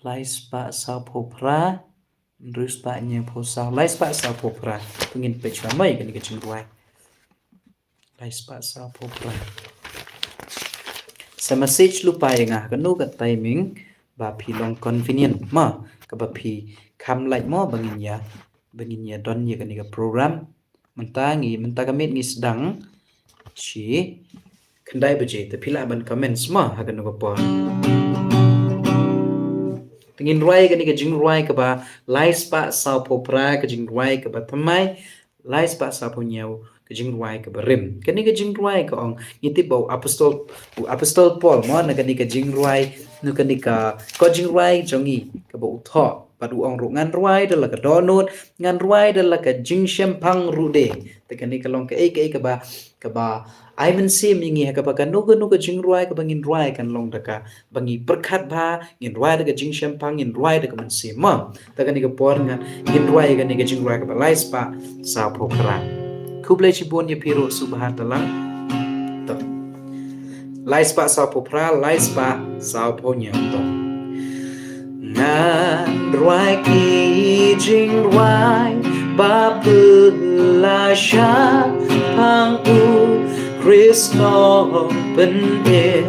Lai spah saw phew phra, hynriew spah hynñiew phew saw, lai spah saw phew phra. To ngin peit shuwa mo ïa kane ka jingrwai. Lai spah saw phew phra. Sa message lypa ïa nga kano ka timing ba phi long convenient mo, kaba phi kham lait mo ba ngin ïa, ba ngin ïa don ïa kane ka program. Mynta ngi, mynta ka miet ngi sdang shi khyndai baje, te phi lah ban comments mo ha kano ka por. Te ngin rwai kane ka jingrwai kaba lai spah saw phew phra, ka jingrwai kaba thymmai lai spah saw phew hynñiew, ka jingrwai kaba rim. Kane ka jingrwai ka ong, ngi tip ba u apostol, u apostol Paul mo, na kane ka jingrwai, na kane ka, ka jingrwai jong ngi kaba u thoh. Bad u ong ruh ngan rwai da la ka dohnud, ngan rwai da la ka jingshemphang ruh de. Te kane ka long kaei kaei kaba, kaba ai mynsiem ïa ngi ha kaba kano kano ka jingrwai kaba ngin rwai kan long da kaba ngi pyrkhat bha, ngin rwai da ka jingshemphang, ngin rwai da ka mynsiem mo. Te kane ka por ngan, ngin rwai kane ka jingrwai kaba lai spah saw phew phra. Khublei shibun ïa phi ruh, sngewbha talang. To. Lai spah saw phew phra, lai spah saw phew hynñiew to. Ngan rwai ki jingrwai ba pynlashai shaphang U Khrist Nongpynim.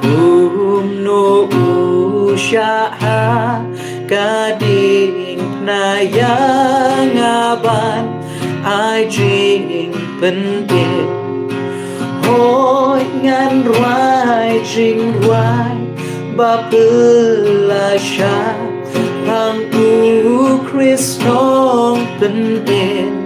Kumno u shah ha ka diengphna ïa nga ban ai jingpynim. Hooid ngan rwai jingrwai ba pynlashai shaphang U Khrist Nongpynim.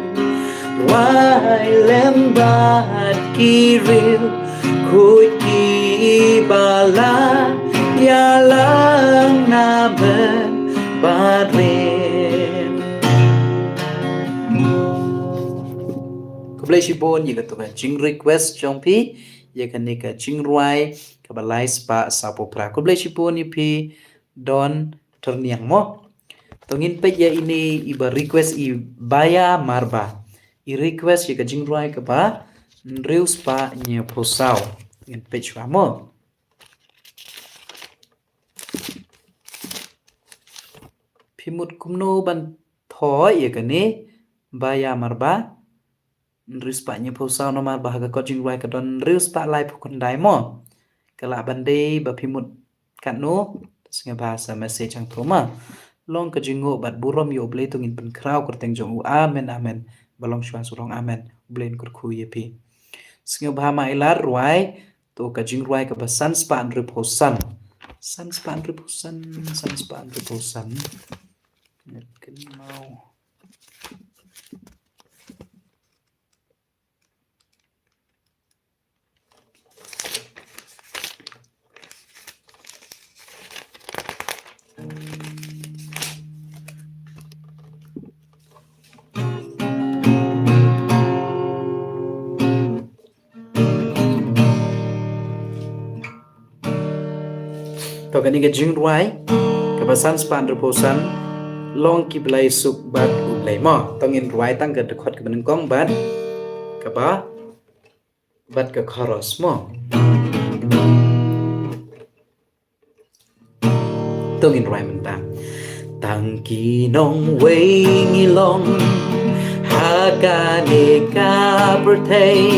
Rwai lem bad ki riewkhuid kiba la ïalang na mynbarim. Khublei shibun ïa kato ka jingrequest jong phi ïa kane ka jingrwai kaba lai spah saw phew phra. Khublei shibun ïa phi Don Tyrniang mo. To ngin peit ïa ine iba request, i Baya Marba. I request ïa ka jingrwai kaba hynriew spah hynñiew phew saw. Ngin peit shuwa mo. Phi mut kumno ban thoh ïa kane ba ïa mar ba hynriew spah hynñiew phew saw namar ba ha ka kot jingrwai ka don hynriew spah lai phew khyndai mo. Ka lah ban dei ba phi mut katno, sngewbha sa message hangto ma. Long ka jingnguh bad burom ïa U Blei, to ngin pynkhraw kyrteng jong u. Amen, amen. Ba long shuwa sa long amen. U Blei un kyrkhu ïa phi. Sngewbha ma Ilar rwai to ka jingrwai kaba san spah hynriew phew san. San spah hynriew phew san, san spah hynriew phew san. Ngat kynmaw. To kane ka jingrwai kaba san spah hynriew phew san, long ki blei suk bad U Blei mo. To ngin rwai tang ka dkhot kaba nyngkong bad kaba, bad ka chorus mo. To ngin rwai mynta. Tang ki nongwei ngi long ha kane ka pyrthei,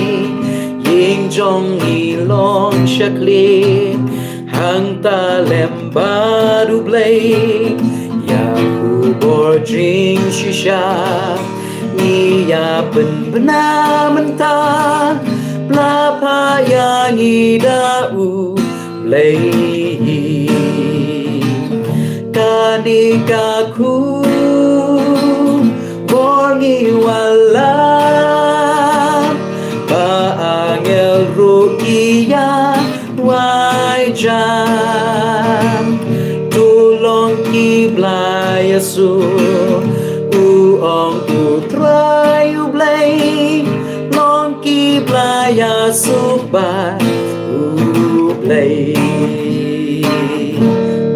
ïing jong ngi long shakri, hangta lem bad U Blei, ïa khubor jingshisha ngi ïa pynbna mynta, pla pha ïa ngi da U Blei. Kane ka khubor ngi wallam, ba angel ruh ki ïa wai jan. To long ki blei ïa suk, u ong U Trai U Blei, long ki blei ïa suk bad U Blei.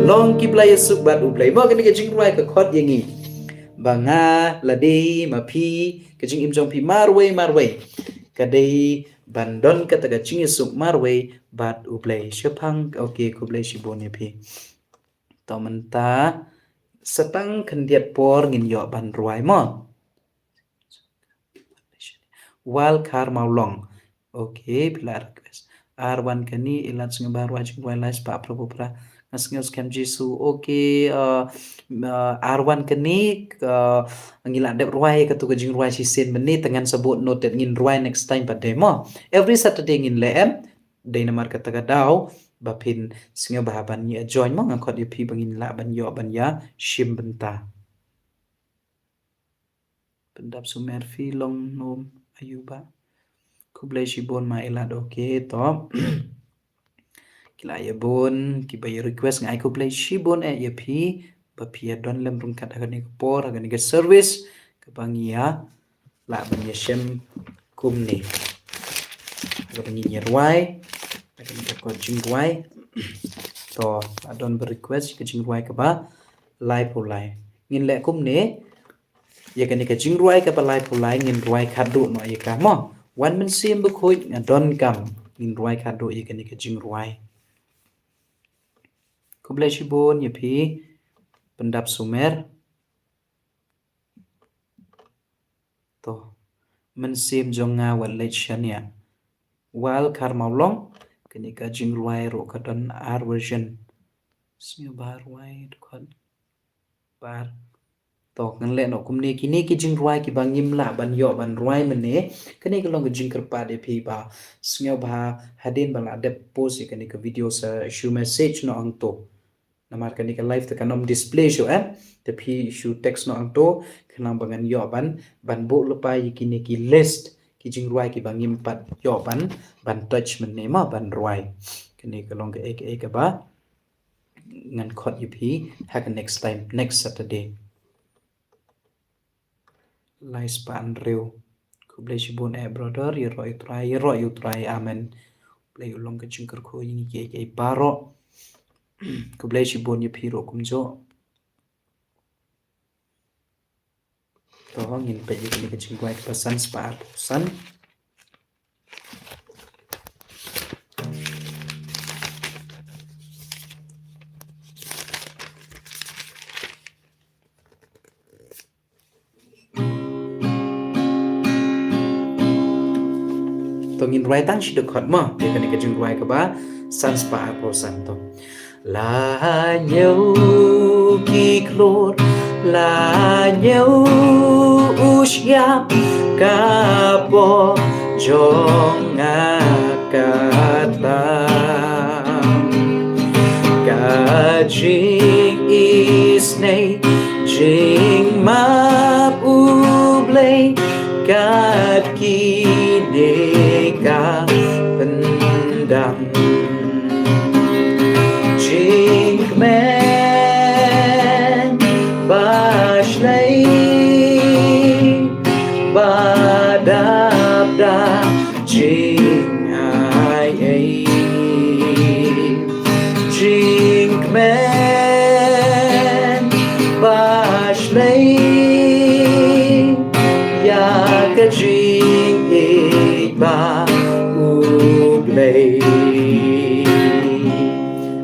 Long ki blei ïa suk bad U Blei. Mo kane ka jingrwai ka khot ïa ngi ba nga lade ma phi, ka jingim jong phi marwei marwei ka dei ban don kata ka jingïasuk marwei bad U Blei. Shaphang, okay, khublei shibun ïa phi. To mynta sa tang khyndiat por ngin ïoh ban rwai mo. Wal Khar Mawlong. Okay, phi la request. Arwan Kani, Ilat sngewbha rwai jingrwai lai spah phra phew phra. Nga sngew skhem Jisu. Okay, uh, uh, Arwan Kani, uh, ngi la dep rwai katu ka jingrwai shisien mynne, te ngan sa bud note ngin rwai next time pat de mo. Every Saturday ngin leh em. Dei namar kata ka daw ba phin sngewbha ban ïa join mo, nga khot ïa phi ba ngin lah ban ïoh ban ïa shim bynta. Pyndap Sumer, phi long nom aïu bah? Khublei shibun ma Ilat, okay to. Ki la ïa bun kiba ïa request, nga ai khublei shibun eh ïa phi ba phi ïa don lem ryngkat ha kane ka por, ha kane ka service kaba ngi ïa lah ban ïa shem kumne. Ha kaba ngin ïa rwai, ha kane ka kot jingrwai. To, la don ba request ka jingrwai kaba lai phew lai. Ngin leh kumne, ïa kane ka jingrwai kaba lai phew lai ngin rwai khadduh noh ïa ka mo. Wan Mynsiem Bakhuid nga donkam, ngin rwai khadduh ïa kane ka jingrwai. Khublei shibun ïa phi Pyndap Sumer. To, Mynsiem jong nga wat leit shaniah. Wal Khar Mawlong, kane ka jingrwai ruh ka don ar version. Sngewbha rwai dkhot bar. To, ngan leh noh kumne, kine ki jingrwai kiba ngim lah ban ïoh ban rwai mynne. Kane ka long ka jingkyrpad ïa phi ba sngewbha hadien ba la dep post ïa kane ka video sa shu message noh hangto. Namar kane ka live te kan ym display shuh eh. Te phi shu text noh hangto khnang ba ngan ïoh ban, ban buh lypa ïa kine ki list ki jingrwai kiba ngim pat ïoh ban, ban touch mynne ma ban rwai. Kane ka long kaei kaei kaba ngan khot ïa phi ha ka next time, next Saturday. Lai spah hynriew. Khublei shibun eh brother, ïaroh ïa U Trai, ïaroh ïa U Trai, amen. Blei u long ka jingkyrkhu ïa ngi kiei kiei baroh. Khublei shibun ïa phi ruh kumjuh. To ngin peit ïa kane ka jingrwai kaba san spah arphew san. Ngin rwai tang shi dkhot mo ïa kane ka jingrwai kaba san spah arphew san. To. La ñiew ki klur, la ñiew u shyiap, ka por jong nga ka tang. Ka jingisynei, jingmap U Blei, kat kine ka pyndam. Jingkmen ba shlei, ba dap da jingai ei. Jingkmen ba shlei ïa ka jingïeit ba U Blei.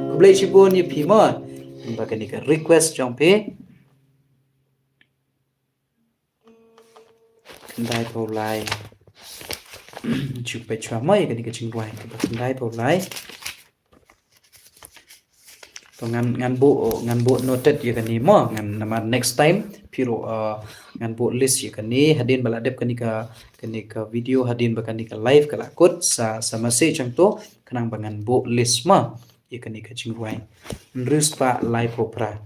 Khublei shibun ïa phi mo. Ba kane ka request jong phi. Khyndai phew lai. Ju peit shuwa mo ïa kane ka jingrwai kaba khyndai phew lai. To ngan, ngan buh, ngan buh noted ïa kane mo, ngan namar next time phi ruh, uh, ngan buh list ïa kane hadien ba la dep kane ka, kane ka video, hadien ba kane ka live ka la kut sa, sa masi jong to khnang ba ngan buh list mo ïa kane ka jingrwai. Hynriew spah lai phew phra.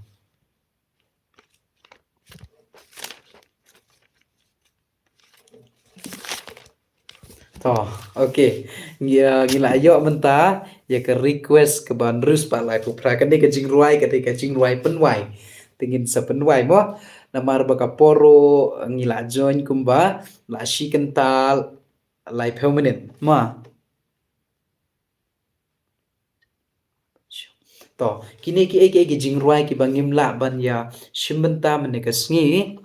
To, okay. Ngi, uh, ngi la ïoh mynta ïa ka request kaba hynriew spah lai phew phra, kane ka jingrwai, kane ka jingrwai pynwai. Te ngin sa pynwai mo. Namar ba ka por ruh ngi la join kumba la shi kynta lai phew minit mo. To, kine kiei kiei ki jingrwai kiba ngim lah ban ïa shim bynta mynne ka sngi.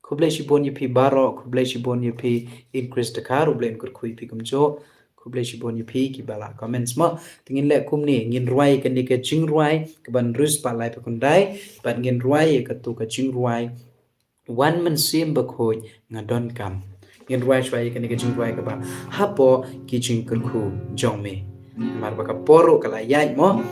Khublei shibun ïa phi baroh, khublei shibun ïa phi Increase Dkhar, U Blei un kyrkhu ïa phi kumjuh. Khublei shibun ïa phi kiba la comments mo. Te ngin leh kumne, ngin rwai kane ka jingrwai kaba hynriew spah lai phew khyndai, bad ngin rwai ïa kato ka jingrwai Wan Mynsiem Bakhuid nga donkam. Ngin rwai shuwa ïa kane ka jingrwai kaba Hapoh Ki Jingkyrkhu Jong Me. Namar ba ka por ruh ka la ïaid mo.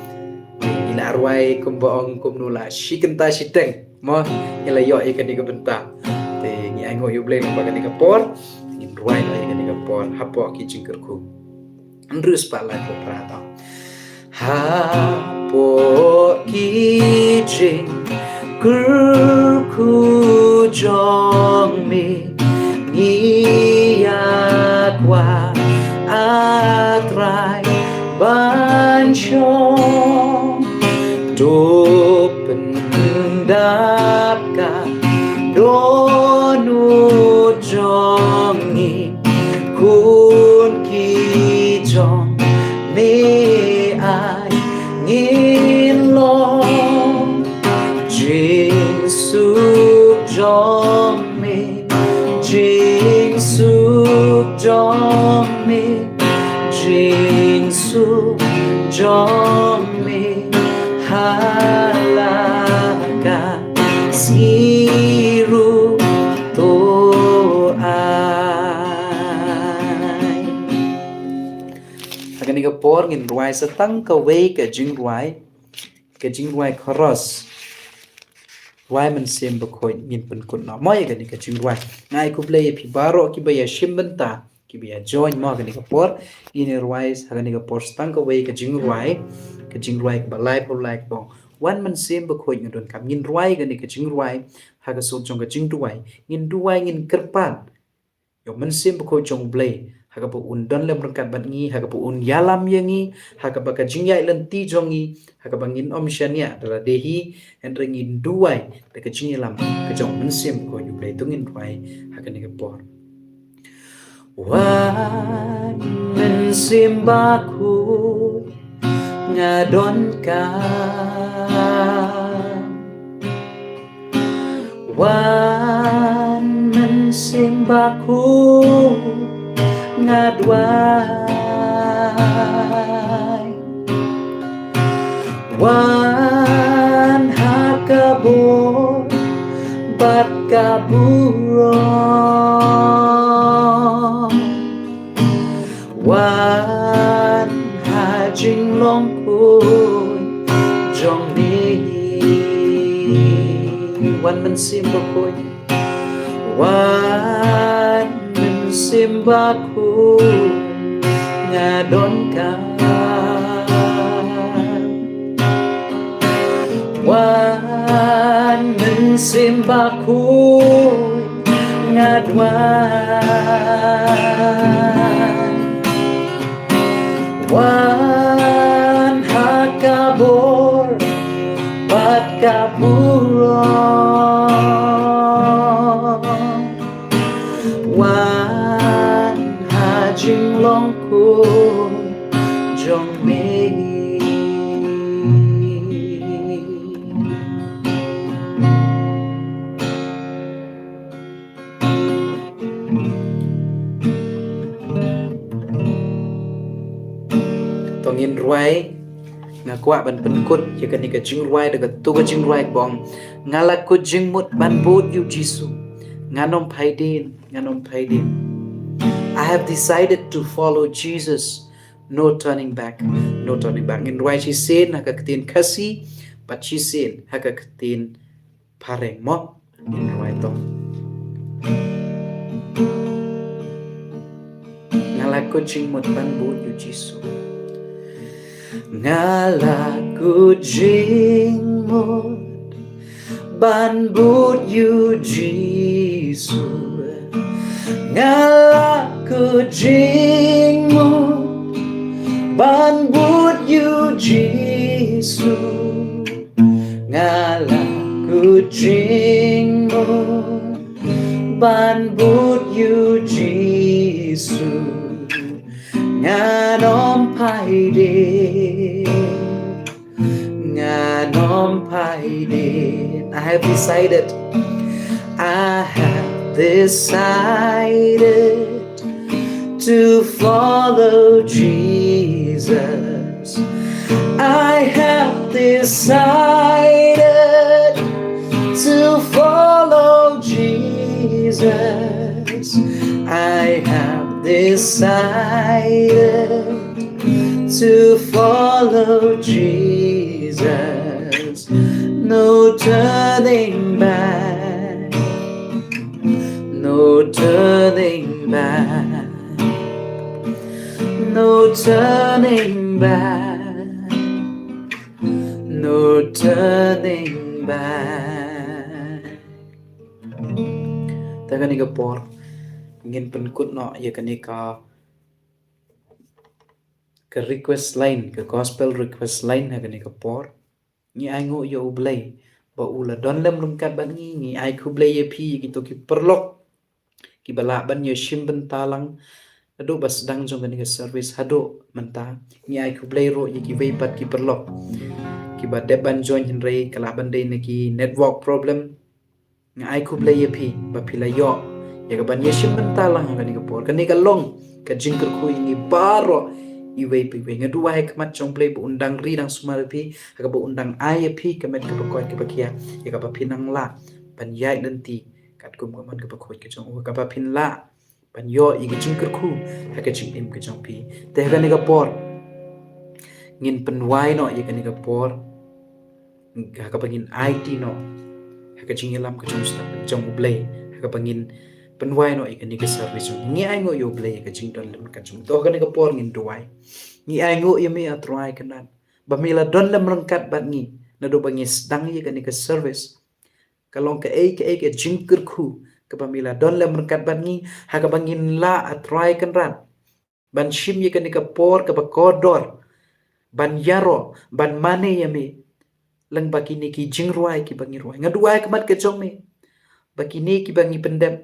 Ngi la rwai kumba ong kumno la shi kynta shiteng mo. Ngi la ïoh ïa kane ka bynta. Te ngi ainguh ïa U Blei lyngba kane ka por. Ngin rwai ïa kane ka por Hapoh Ki Jingkyrkhu. Hynriew spah lai phew phra. Hapoh ki jingkyrkhu jong me ngi ïa kwah, A Trai, ban shong. To pyndap ka dohnud jong ngi, khun ki jong me ai ngin long. Jingsuk jong me, jingsuk jong me, jingsuk jong me, ha la ka sngi ruh to ai. Ha kane ka por ngin rwai sa tang kawei ka jingrwai, ka jingrwai chorus. Rwai Mynsiem Bakhuid ngin pynkut noh mo ïa kane ka jingrwai. Nga ai khublei ïa phi baroh kiba ïa shim bynta, kiba ïa join mo ha kane ka por. Ngin ïa rwai ha kane ka por sa tang kawei ka jingrwai, ka jingrwai kaba lai phew lai kaba ong, Wan Mynsiem Bakhuid nga donkam. Ngin rwai kane ka jingrwai ha ka sur jong ka jingduwai. Ngin duwai, ngin kyrpad ïa U Mynsiem Bakhuid jong U Blei ha kaba un don lem ryngkat bad ngi, ha kaba un ïalam ïa ngi, ha kaba ka jingïaid lynti jong ngi, ha kaba ngin ym shaniah da lade hi. Hynrei ngin duwai da ka jingïalam ka jong U Mynsiem Bakhuid U Blei. To ngin duwai ha kane ka por. Wan Mynsiem Bakhuid nga donkam. Wan Mynsiem Bakhuid nga duwai. Wan ha ka bor bad ka burom. Wan Mynsiem Bakhuid, Wan Mynsiem Bakhuid, nga donkam. Wan Mynsiem Bakhuid, nga duwai. Wan ha ka bor bad ka burom. Wan ha jinglong khun jong me. To ngin rwai, nga kwah ban pynkut ïa kane ka jingrwai da kato ka jingrwai kaba ong, nga la kut jingmut ban bud ïa u Jisu. Ngan ym phai dien, ngan ym phai dien. I have decided to follow Jesus. No turning back, no turning back. Ngin rwai shisien ha ka ktien Khasi bad shisien ha ka ktien Phareng mo. Ngin rwai to. Nga la kut jingmut ban bud ïa u Jisu. Nga la kut jingmut ban bud ïa u Jisu. Nga la kut jingmut ban bud ïa u Jisu. Nga la kut jingmut ban bud ïa u Jisu. Ngan ym phai dien, ngan ym phai dien. I have decided, I have decided to follow Jesus. I have decided to follow Jesus. I have decided to follow Jesus. No turning back. No turning back. No turning back. No turning back. Ta kane ka por ngin pynkut noh ïa kane ka, ka request line, ka gospel request line ha kane ka por. Ngi ainguh ïa U Blei ba u la don lem ryngkat bad ngi. Ngi ai khublei ïa phi, ïa kito ki paralok kiba lah ban ïashim bynta lang naduh ba sdang jong kane ka service haduh mynta. Ngi ai khublei ruh ïa kiwei pat ki paralok kiba dep ban join hynrei ka lah ban dei na ki network problem. Nga ai khublei ïa phi ba phi la ïoh ïa ka ban ïashim bynta lang ha kane ka por. Kane ka long ka jingkyrkhu ïa ngi baroh iwei pa iwei. Nga duwai ha khmat jong U Blei ba un dang ri dang sumar ïa phi, ha kaba un dang ai ïa phi ka met kaba koit kaba khiah, ïa kaba phin nang lah ban ïaid lynti katkum ka mon kaba khuid ka jong u, ha kaba phin lah ban ïoh ïa ka jingkyrkhu ha ka jingim ka jong phi. Te ha kane ka por ngin pynwai noh ïa kane ka por ha kaba ngin aiti noh ha ka jingïalam ka jong u Blei, ha kaba ngin pynwai noh ïa kane ka service jong ngi. Ngi ainguh ïa U Blei ïa ka jingdon lem ryngkat jong u. To ha kane ka por ngin duwai. Ngi ainguh ïa me, A Trai Kynrad, ba me la don lem ryngkat bad ngi naduh ba ngi sdang ïa kane ka service. Ka long kaei kaei ka jingkyrkhu kaba me la don lem ryngkat bad ngi, ha kaba ngin lah, A Trai Kynrad, ban shim ïa kane ka por kaba kordor ban ïaroh, ban mane ïa me lyngba kine ki jingrwai kiba ngi rwai. Nga duwai ha khmat ka jong me ba kine kiba ngi pyndep,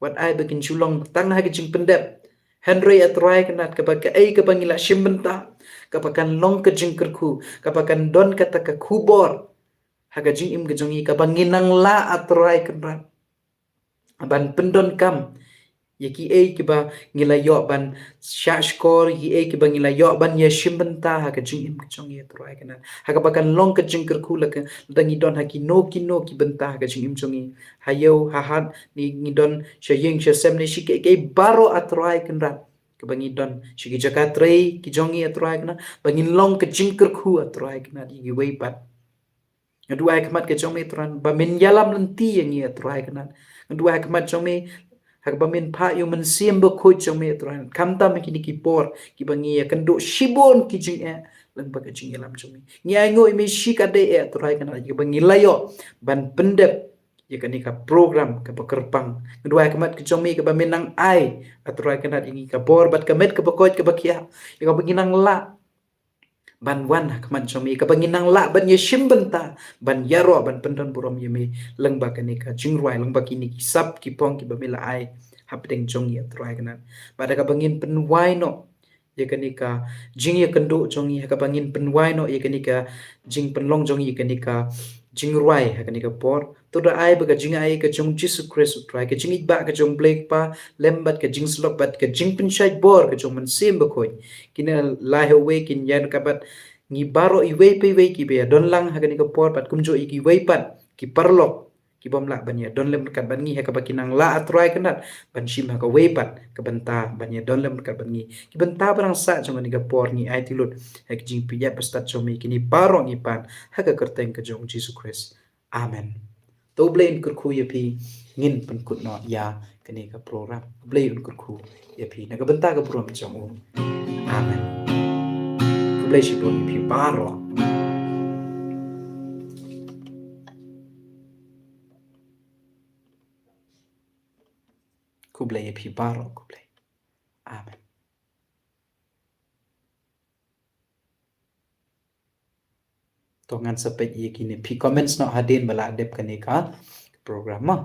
wat ai ba kin shu long tang ha ka jingpyndep, hynrei, A Trai Kynrad, kaba kaei kaba ngi la shim bynta, kaba kan long ka jingkyrkhu, kaba kan don kata ka khubor ha ka jingim ka jong ngi, kaba ngin nang lah, A Trai Kynrad, ban pyndonkam ïa kiei kiba ngi la ïoh ban shahshkor, ïa kiei kiba ngi la ïoh ban ïashim bynta ha ka jingim ka jong ngi, A Trai Kynrad, ha kaba kan long ka jingkyrkhu lada ngi don ha kino kino ki bynta ha ka jingim jong ngi. Ha ïew ha hat, ngi, ngi don sha ïing sha sem ne shi kiei kiei baroh, A Trai Kynrad, kaba ngi don sha ki jaka trei ki jong ngi, A Trai Kynrad, ba ngin long ka jingkyrkhu, A Trai Kynrad, ïa kiwei pat. Nga duwai ha khmat ka jong me, Trai, ba men ïalam lynti ïa ngi, Trai Kynrad. Nga duwai ha khmat jong me, ha kaba men phah ïa u Mynsiem Bakhuid jong me, Trai Kynrad. Khamtam ha kine ki por kiba ngi ïakynduh shibun ki jingeh lyngba ka jingïalam jong me. Ngi ainguh ïa me shikatdei, eh, Trai Kynrad, ïa kaba ngi la ïoh ban pyndep ïa kane ka program kaba kyrpang. Nga duwai ha khmat ka jong me kaba men nang ai, ah, Trai Kynrad, ïa ngi ka bor bad ka met kaba koit kaba khiah, ïa kaba ngi nang lah ban wan ha khmat jong me, kaba ngi nang lah ban ïashim bynta, ban ïaroh, ban pyndon burom ïa me lyngba kane ka jingrwai, lyngba kine ki sap ki phong kiba me la ai hapdeng jong ngi, ah, Trai Kynrad. Bad ha kaba ngin pynwai noh ïa kane ka jingïakynduh jong ngi, ha kaba ngin pynwai noh ïa kane ka jingpynlong jong ngi ïa kane ka jingrwai ha kane ka por, to da ai ba ka jingai ka jong Jisu Khrist, Trai, ka jingïeit ba ka jong U Blei Kpa, lem bad ka jingslap bad ka jingpynshait bor ka jong u Mynsiem Bakhuid, kin ïaleh ha uwei, kin ïaid ryngkat bad ngi baroh iwei pa iwei kiba ïadon lang ha kane ka por, bad kumjuh ïa kiwei pat ki paralok kibym lah ban ïadon lem ryngkat bad ngi, ha kaba kin nang lah, ah, Trai Kynrad, ban shim ha kawei pat ka bynta ban ïadon lem ryngkat bad ngi. Ki bynta ba dang sah jong kane ka por ngi aiti lut ha ka jingpynïap bastad jong me, kine baroh ngi pan ha ka kyrteng ka jong Jisu Khrist. Amen. To U Blei un kyrkhu ïa phi, ngin pynkut noh ïa kane ka program. U Blei un kyrkhu ïa phi na ka bynta ka burom jong u. Amen. Khublei shibun ïa phi baroh. Khublei ïa phi baroh, khublei. Amen. To ngan sa peit ïa kine, phi comments noh hadien ba la dep kane ka program mo.